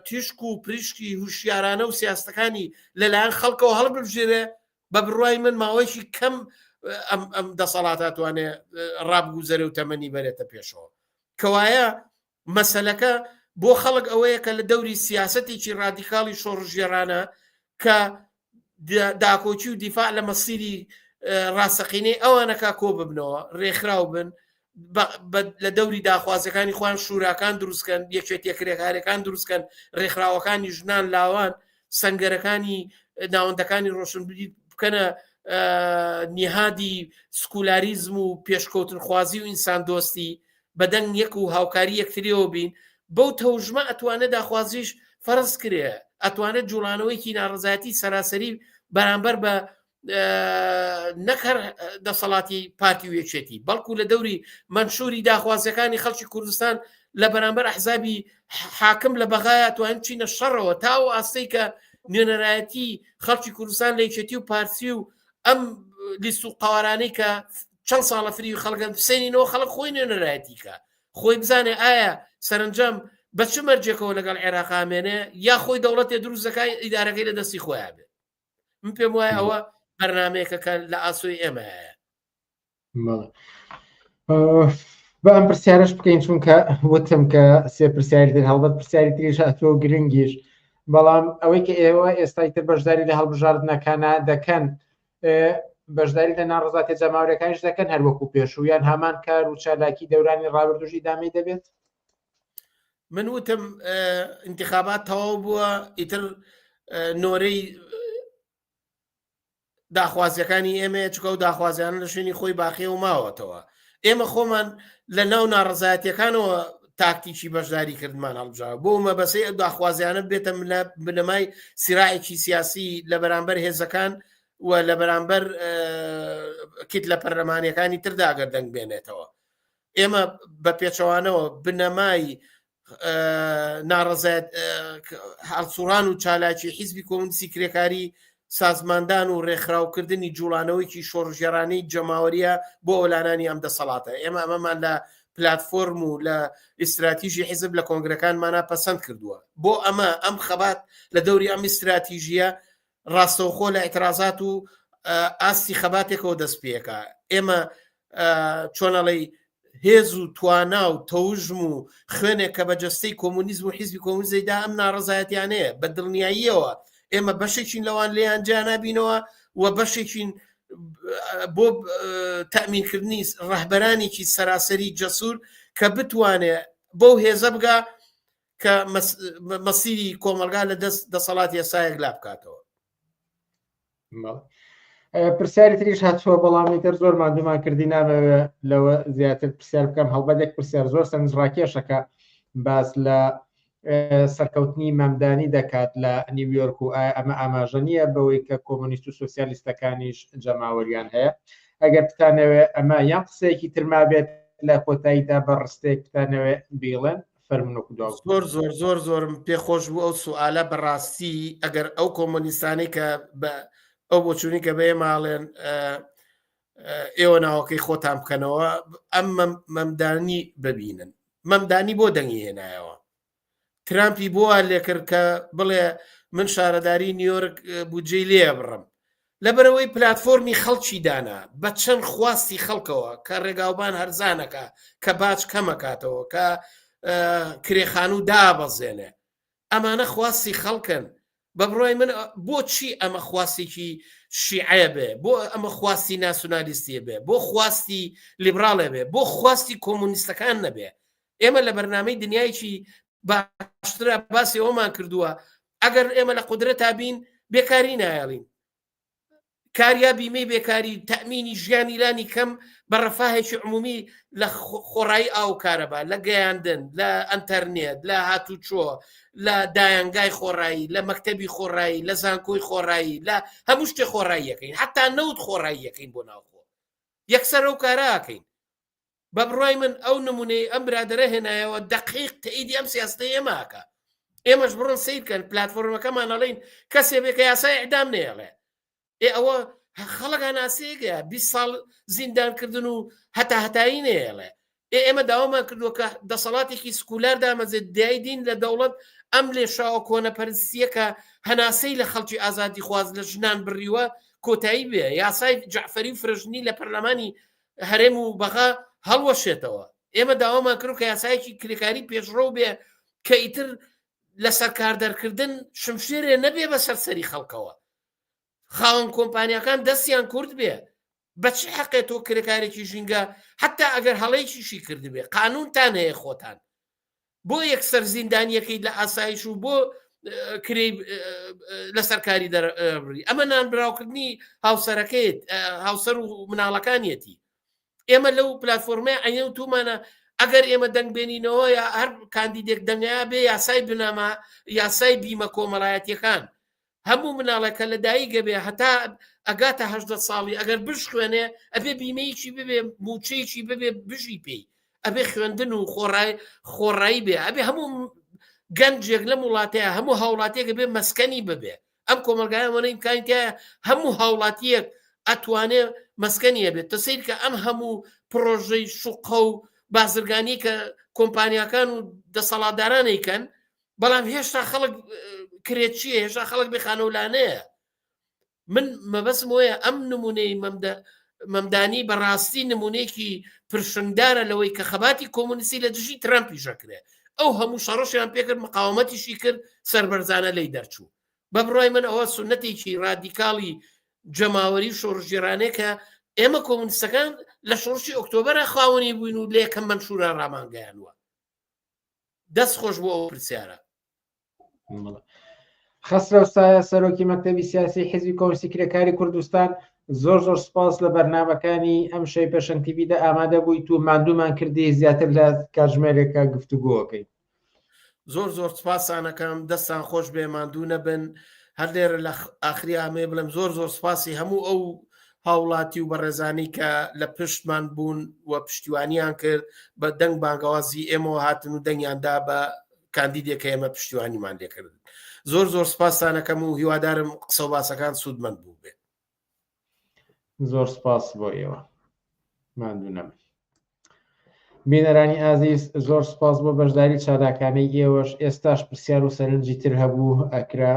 تیشک و پریشکی هوشیارانە و سیاستەکانی لەلایەن خەڵکەوە هەڵبژێرێ بە بڕوای من ماوەیەکی کەم ئەم دەسەڵاتە توانێ ڕابگوزەرێ و تەمەنی بەرێتە پێشەوە کەوایە مەسەلەکە بۆ خەڵک ئەوەیە کە لە دەوری سیاسەتێکی ڕادیکاڵی شۆڕشگێڕانە کە داکۆکی و دیفاع لە مەسیری ڕاستەقینەی ئەوانەکە کۆ ببنەوە ڕێکخراو بن لە دەوری داخوازەکانی خۆیان شوراکان دروستکەن یەکێتیە کرێکارەکان دروستکەن ڕێکخراوەکانی ژنان لاوان سنگەرەکانی ناوەندەکانی ڕۆشنبیری بکەنە نیهادی سکولاریزم و پێشکەوتنخوازی و ئینسان دۆستی بەدەنگ یەک و هاوکاری یەکتریەوە بین بەو تەوژمە ئەتوانێت داخوازیش فەرز کرێ ئەتوانێت جوڵانەوەیکی ناڕزایەتی سەراسەری بەرامبەر بە نەک هەر دەسەڵاتی پارتی و یەکێتی بەڵکو لە دەوری منشوری داخوازیەکانی خەڵکی کوردستان لە بەرامبەر ئەحزابی حاکم لە بەغایا توان چینە شەڕەوە تا و ئاستەی کە نوێنەرایەتی خەڵکی کوردستان لە یەکێتی و پارتی و ئەم لیست و قوارانەی کە چەند ساڵە فری خەڵکە بسێنینەوە خەڵک خۆی نوێنەرایەتی کە خۆی بزانێ ئایا سەرنجام بە چ مەرجێکەوە لەگەڵ عێراق ئامێنێ یا خۆی دەوڵەتێ دروست دەکای ئیدارەکەی لە دەستی خۆیان بێ من پێم وایە ئەوە بەرنمەیەکە کە لە ئاسۆی ئێمە هەیە. بە ئەم پرسیارش بکەین چونکە وتم کە سێ پرسیاری تر هەڵبەت پرسیاری تریش هاتووە و گرنگیش بەڵام ئەوەی کە ئێوە ئێستای تر بەشداری لە هەڵبژاردنەکانە دەکەن بەشداری لە ناڕزاتێ جەماوەرەکانیش دەکەن هەروەکو پێشوو یان هەمان کار و چالاکی دەورانی ڕابردووش ئیدامەی دەبێت؟ من وتم انتخابات تەواو بووە ئیتر نۆرەی داخوازیەکانی ئێمەیە چکە و داخوازیان لە شوێنی خۆی باقیە و ماوەتەوە ئێمە خۆمان لە ناو ناڕزایەتەکانەوە تاکتیکی بەشداری کردمان هەڵبژار بۆ مەبەسەی ئەو داخوازیانە بێتە بنەمای سیراعێکی سیاسی لە بەرامبەر هێزەکان و لە بەرامبەر کت لە پەرلەمانیەکانی تردا ئەگەر دەنگ بێنێتەوە ئێمە بە پێچەوانەوە بنەمای ناڕەزایەت هەڵسوڕان و چالاکی حیزبی کۆمۆنیستی کرێکاری سازماندان و ڕێکخراوکردنی جوڵانەوەیکی شۆڕژێرانەی جەماوەریە بۆ ئەولانانی ئەم دەسەڵاتە ئێمە ئەمەمان لە پلتفۆرم و لە ئیستراتیژی حیزب لە کۆنگرەکانمانە پەسەند کردووە بۆ ئەمە ئەم خەبات لە دەوری ئەم ئیستراتیژیە ڕاستەوخۆ لە ئیعترازات و ئاستی خەباتێکەوە دەست پێەکە ئێمە چۆنەڵی هێز و توانا و تەوژم و خوێنێک کە بە جەستەی کۆمۆنیزم و حیزبی کۆمۆنیزیدا ئەم ناڕەزایەتیانەیە بە دڵنیاییەوە ئێمە بەشێکین لەوان لێیان جیا نابینەوە و بەشێکین بۆ تەمینکردنی ڕەهبەرانێکی سەراسەری جەسوور کە بتوانێت بەو هێزە بگا کە مەسیری کۆمەلگا لە دەست دەسەڵاتی ئێستایەک لا بکاتەوە. پرسیاری تریش هاتووە بەڵام ئیتر زۆر ماندوومان کردی نامەوێ لەوە زیاتر پرسیار بکەم هەڵبەت یەک پرسیار زۆر سەرنجڕاکێشەکە باس لە سەرکەوتنی مەمدانی دەکات لە نیویۆرک و ئایا ئەمە ئاماژە نییە بەوەی کە کۆمۆنیست و سۆسیالیستەکانیش جەماوەریان هەیە ئەگەر بتانەوێ ئەمە یان قسەیەکی تر مابێت لە کۆتاییدا بە ڕستێک بتانەوێ بیڵێن فەرموون وەکو دوا زۆر زۆر زۆر زۆرم پێخۆش بوو ئەو سوالە بەڕاستی ئەگەر ئەو کۆمۆنیستانەی کە بە ئەو بۆچوونی کە بە ئێماڵێن ئێوە ناوەکەی خۆتان بکەنەوە ئەم مەمدانی ببینن مەمدانی بۆ دەنگی هێنایەوە ترامپی بۆ لێکرد کە بڵێ من شارەداری نیویۆرک بودجەی لێ بڕم لەبەرئەوەی پلاتفۆرمی خەڵکی دانا بە چەند خواستی خەڵکەوە کە ڕێگاوبان هەرزانەکا، کە باج کەمەکاتەوە، کە کرێخانوو دابەزێنێ. ئەمانە خواستی خەڵکن. بە بڕوای من بۆچی ئەمە خواستێکی شیعە بێ، بۆ ئەمە خواستی ناسیونالیستی بێ، بۆ خواستی لیبراڵێ بێ، بۆ خواستی کۆمۆنیستەکان نەبێ. ئێمە لە بەرنامەی دنیایەکی باشترا باسی ئەومان کردووە ئەگەر ئێمە لە قودرەتا بین بێکاری نایەڵین کاریا بیمەی بێکاری تەمینی ژیانی لانی کەم بە ڕەفاهێکی عمومی لە خۆڕایی ئاو کارەبا لە گەیاندن لە ئەتەرنێت لە هاتوچۆ لە دایەنگای خۆڕایی لە مەکتەبی خۆڕایی لە زانکۆی خۆڕایی لە هەموو شتێ خۆڕاییەکەین حتا نەوت خۆڕاییەکەین بۆ ناوخۆ یەکسەر ئەو کاراکەین بە بڕوای من ئەو نمونەی ئەم برادەرە هێنایەوە دەقیق تەئیدی ئەم سیاستەی ئێمە ئەکا ئێمەش بڕۆن سیر کەن پلتفۆرمەکەمان ئەڵێین کەسێ بێ کە یاسای ئەدام نەیەڵێ ئێ ئەوە خەڵک هەناسەیەکە 20 ساڵ زیندانکردن و هەتا هەتایی نەیەڵێ ئێ ئێمە داوامان کردووە کە دەسەڵاتێکی سکولار دامەزێت دیای دین لە دەوڵەت ئەم لێشاوە کۆنەپەرستییە کە هەناسەی لە خەڵکی ئازادیخواز لە ژنان بڕیوە کۆتایی بێ یاسای جەعفەری و فرەژنی لە پەرلەمانی هەرێم و بەغا هەڵوەشێتەوە ئێمە داوامان کرد کە یاسایەکی کرێکاری پێشڕەو بێ کە ئیتر لە سەرکار دەرکردن شمشێرێ نەبێ بە سەر سەری خەڵکەوە خاوەن کۆمپانیاکان دەستیان کورت بێ بە چ حەقێ تۆ کرێکارێکی ژینگە حتا ئەگەر هەڵەیەکیشی کردبێ قانونتان هەیە خۆتان بۆ یەکسەر زیندانیەکەی لە ئاسایش و بۆ کرێ لەسەر کاری دەربڕی ئەمە نانبراوکردنی هاوسەرەکەیت هاوسەر و مناڵەکانیەتی ئێمە لەو پلتفۆرمەیە ئەینە و تومانە ئەگەر ئێمە دەنگ بێنینەوە یا هەر کاندیدێک دەنگیا بێ یاسای بنەما یاسای بیمە کۆمەڵایەتیەکان هەموو مناڵێک کە لە دایک ئەبێ هەتا ئەگاتە 18 ساڵی ئەگەر بشخوێنێ ئەبێ بیمەیەکی ببێ موچەیەکی ببێ بژی پێی ئەبێ خوێندن و خۆڕای خۆڕایی بێ ئەبێ هەموو گەنجێک لەم وڵاتەیە هەموو هاوڵاتیەک بێ مەسکەنی ببێ ئەم کۆمەلگایە وەنە ئیمکانی تایە هەموو هاوڵاتیەک ئەتوانێ مەسکەنی هەبێت تە سەیر کە ئەم هەموو پرۆژەی شوقە و بازرگانی کە کۆمپانیاکان و دەسەڵاتدارانەیکەن بەڵام هێشتا خەڵک کرێچیە هێشتا خەڵک بێخانەولانەیە من مەبەستم وەیە ئەم نمونەی مەمدە مەمدانی بەڕاستی نمونەیەکی پرشنگدارە لەوەی کە خەباتی کۆمونیستی لە دژی ترامپیش ئەکرێ ئەو هەموو شەڕەشیان پێکرد مقاومەتیشی کرد سەربەرزانە لێی دەرچوو بە بڕای من ئەوە سونەتێکی ڕادیکاڵی جەماوەری و شۆڕشگێڕانەیە کە ئێمە کۆمونیستەکان لە شۆڕشی ئۆکتۆبەرە خاوەنی بووین و لە یەکەم مەنشورا ڕامانگەیانوە دەست خۆش بۆ ئەو پرسیارە. خەسرەو سایە سەرۆکی مەکتەبی سیاسی حیزبی کۆمۆنیستی کرێکاری کوردستان زۆر زۆر سپاس لە بەرنامەکانی ئەم شەوی پێشەنگ تیڤیدا ئامادە بوویت و ماندوومان کردی زیاتر لە کاتژمێرێکە گفتوگۆەکەی. زۆر زۆر سپاسانەکەم دەستان خۆش بێ ماندوو نەبن هەر لێرە لە ئاخری ئامێ بڵێم زۆر زۆر سپاسی هەموو ئەو هاوڵاتی و بەڕێزانی کە لە پشتمان بوون و پشتیوانیان کرد بە دەنگ بانگەوازی ئێمەوە هاتن و دەنگیاندا بە کاندیدێک کە ئێمە پشتیوانیمان لێکردن زۆر زۆر سپاسانەکەم و هیوادارم قسە و باسەکان سوودمەند بوو بێ. زۆر سپاس بۆ ئێوە ماندوو نەبن. بینەرانی ئازیز زۆر سپاس بۆ بەشداری چالاکانەی ئێوەش ئێستاش پرسیار و سەرنجی تر هەبوو ئەکرا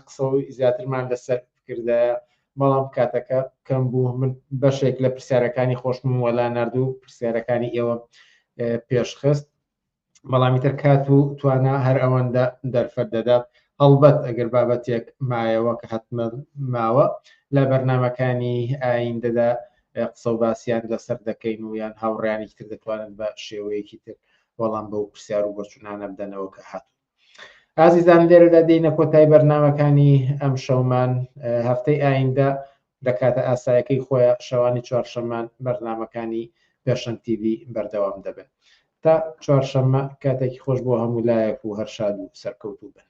قسە و زیاترمان لەسەر بکردایە بەڵام کاتەکە کەم بوو من بەشێک لە پرسیارەکانی خۆشمم وەلا نرد و پرسیارەکانی ئێوە پێشخست بەڵام ئیتر کات و توانا هەر ئەوەندە دەرفەت دەدات هەڵبەت ئەگەر بابەتێک مایەوە کە حتمما ماوە لە بەرنمەکانی ئایندەدا قسە و باسییان لەسەر دەکەین و یان هاوڕیانێکی تر دەتوانن بە شێوەیەکی تر وەڵام بەو پرسیار و بۆچونانە بدەنەوە کە هاتوون. ئازیزان لێرەدا دێینە کۆتای بەرنمەکانی ئەم شەومان هەفتەی ئایندە لە کاتە ئاسایەکەی خۆیا شەوانی چوارشەممان بەرنامەکانی پێشەنگ تیڤی بەردەوام دەبن. تا چوارشەممە کاتێکی خۆش بۆ هەموو لایەک و هەر شاد و سەرکەوتوو بن.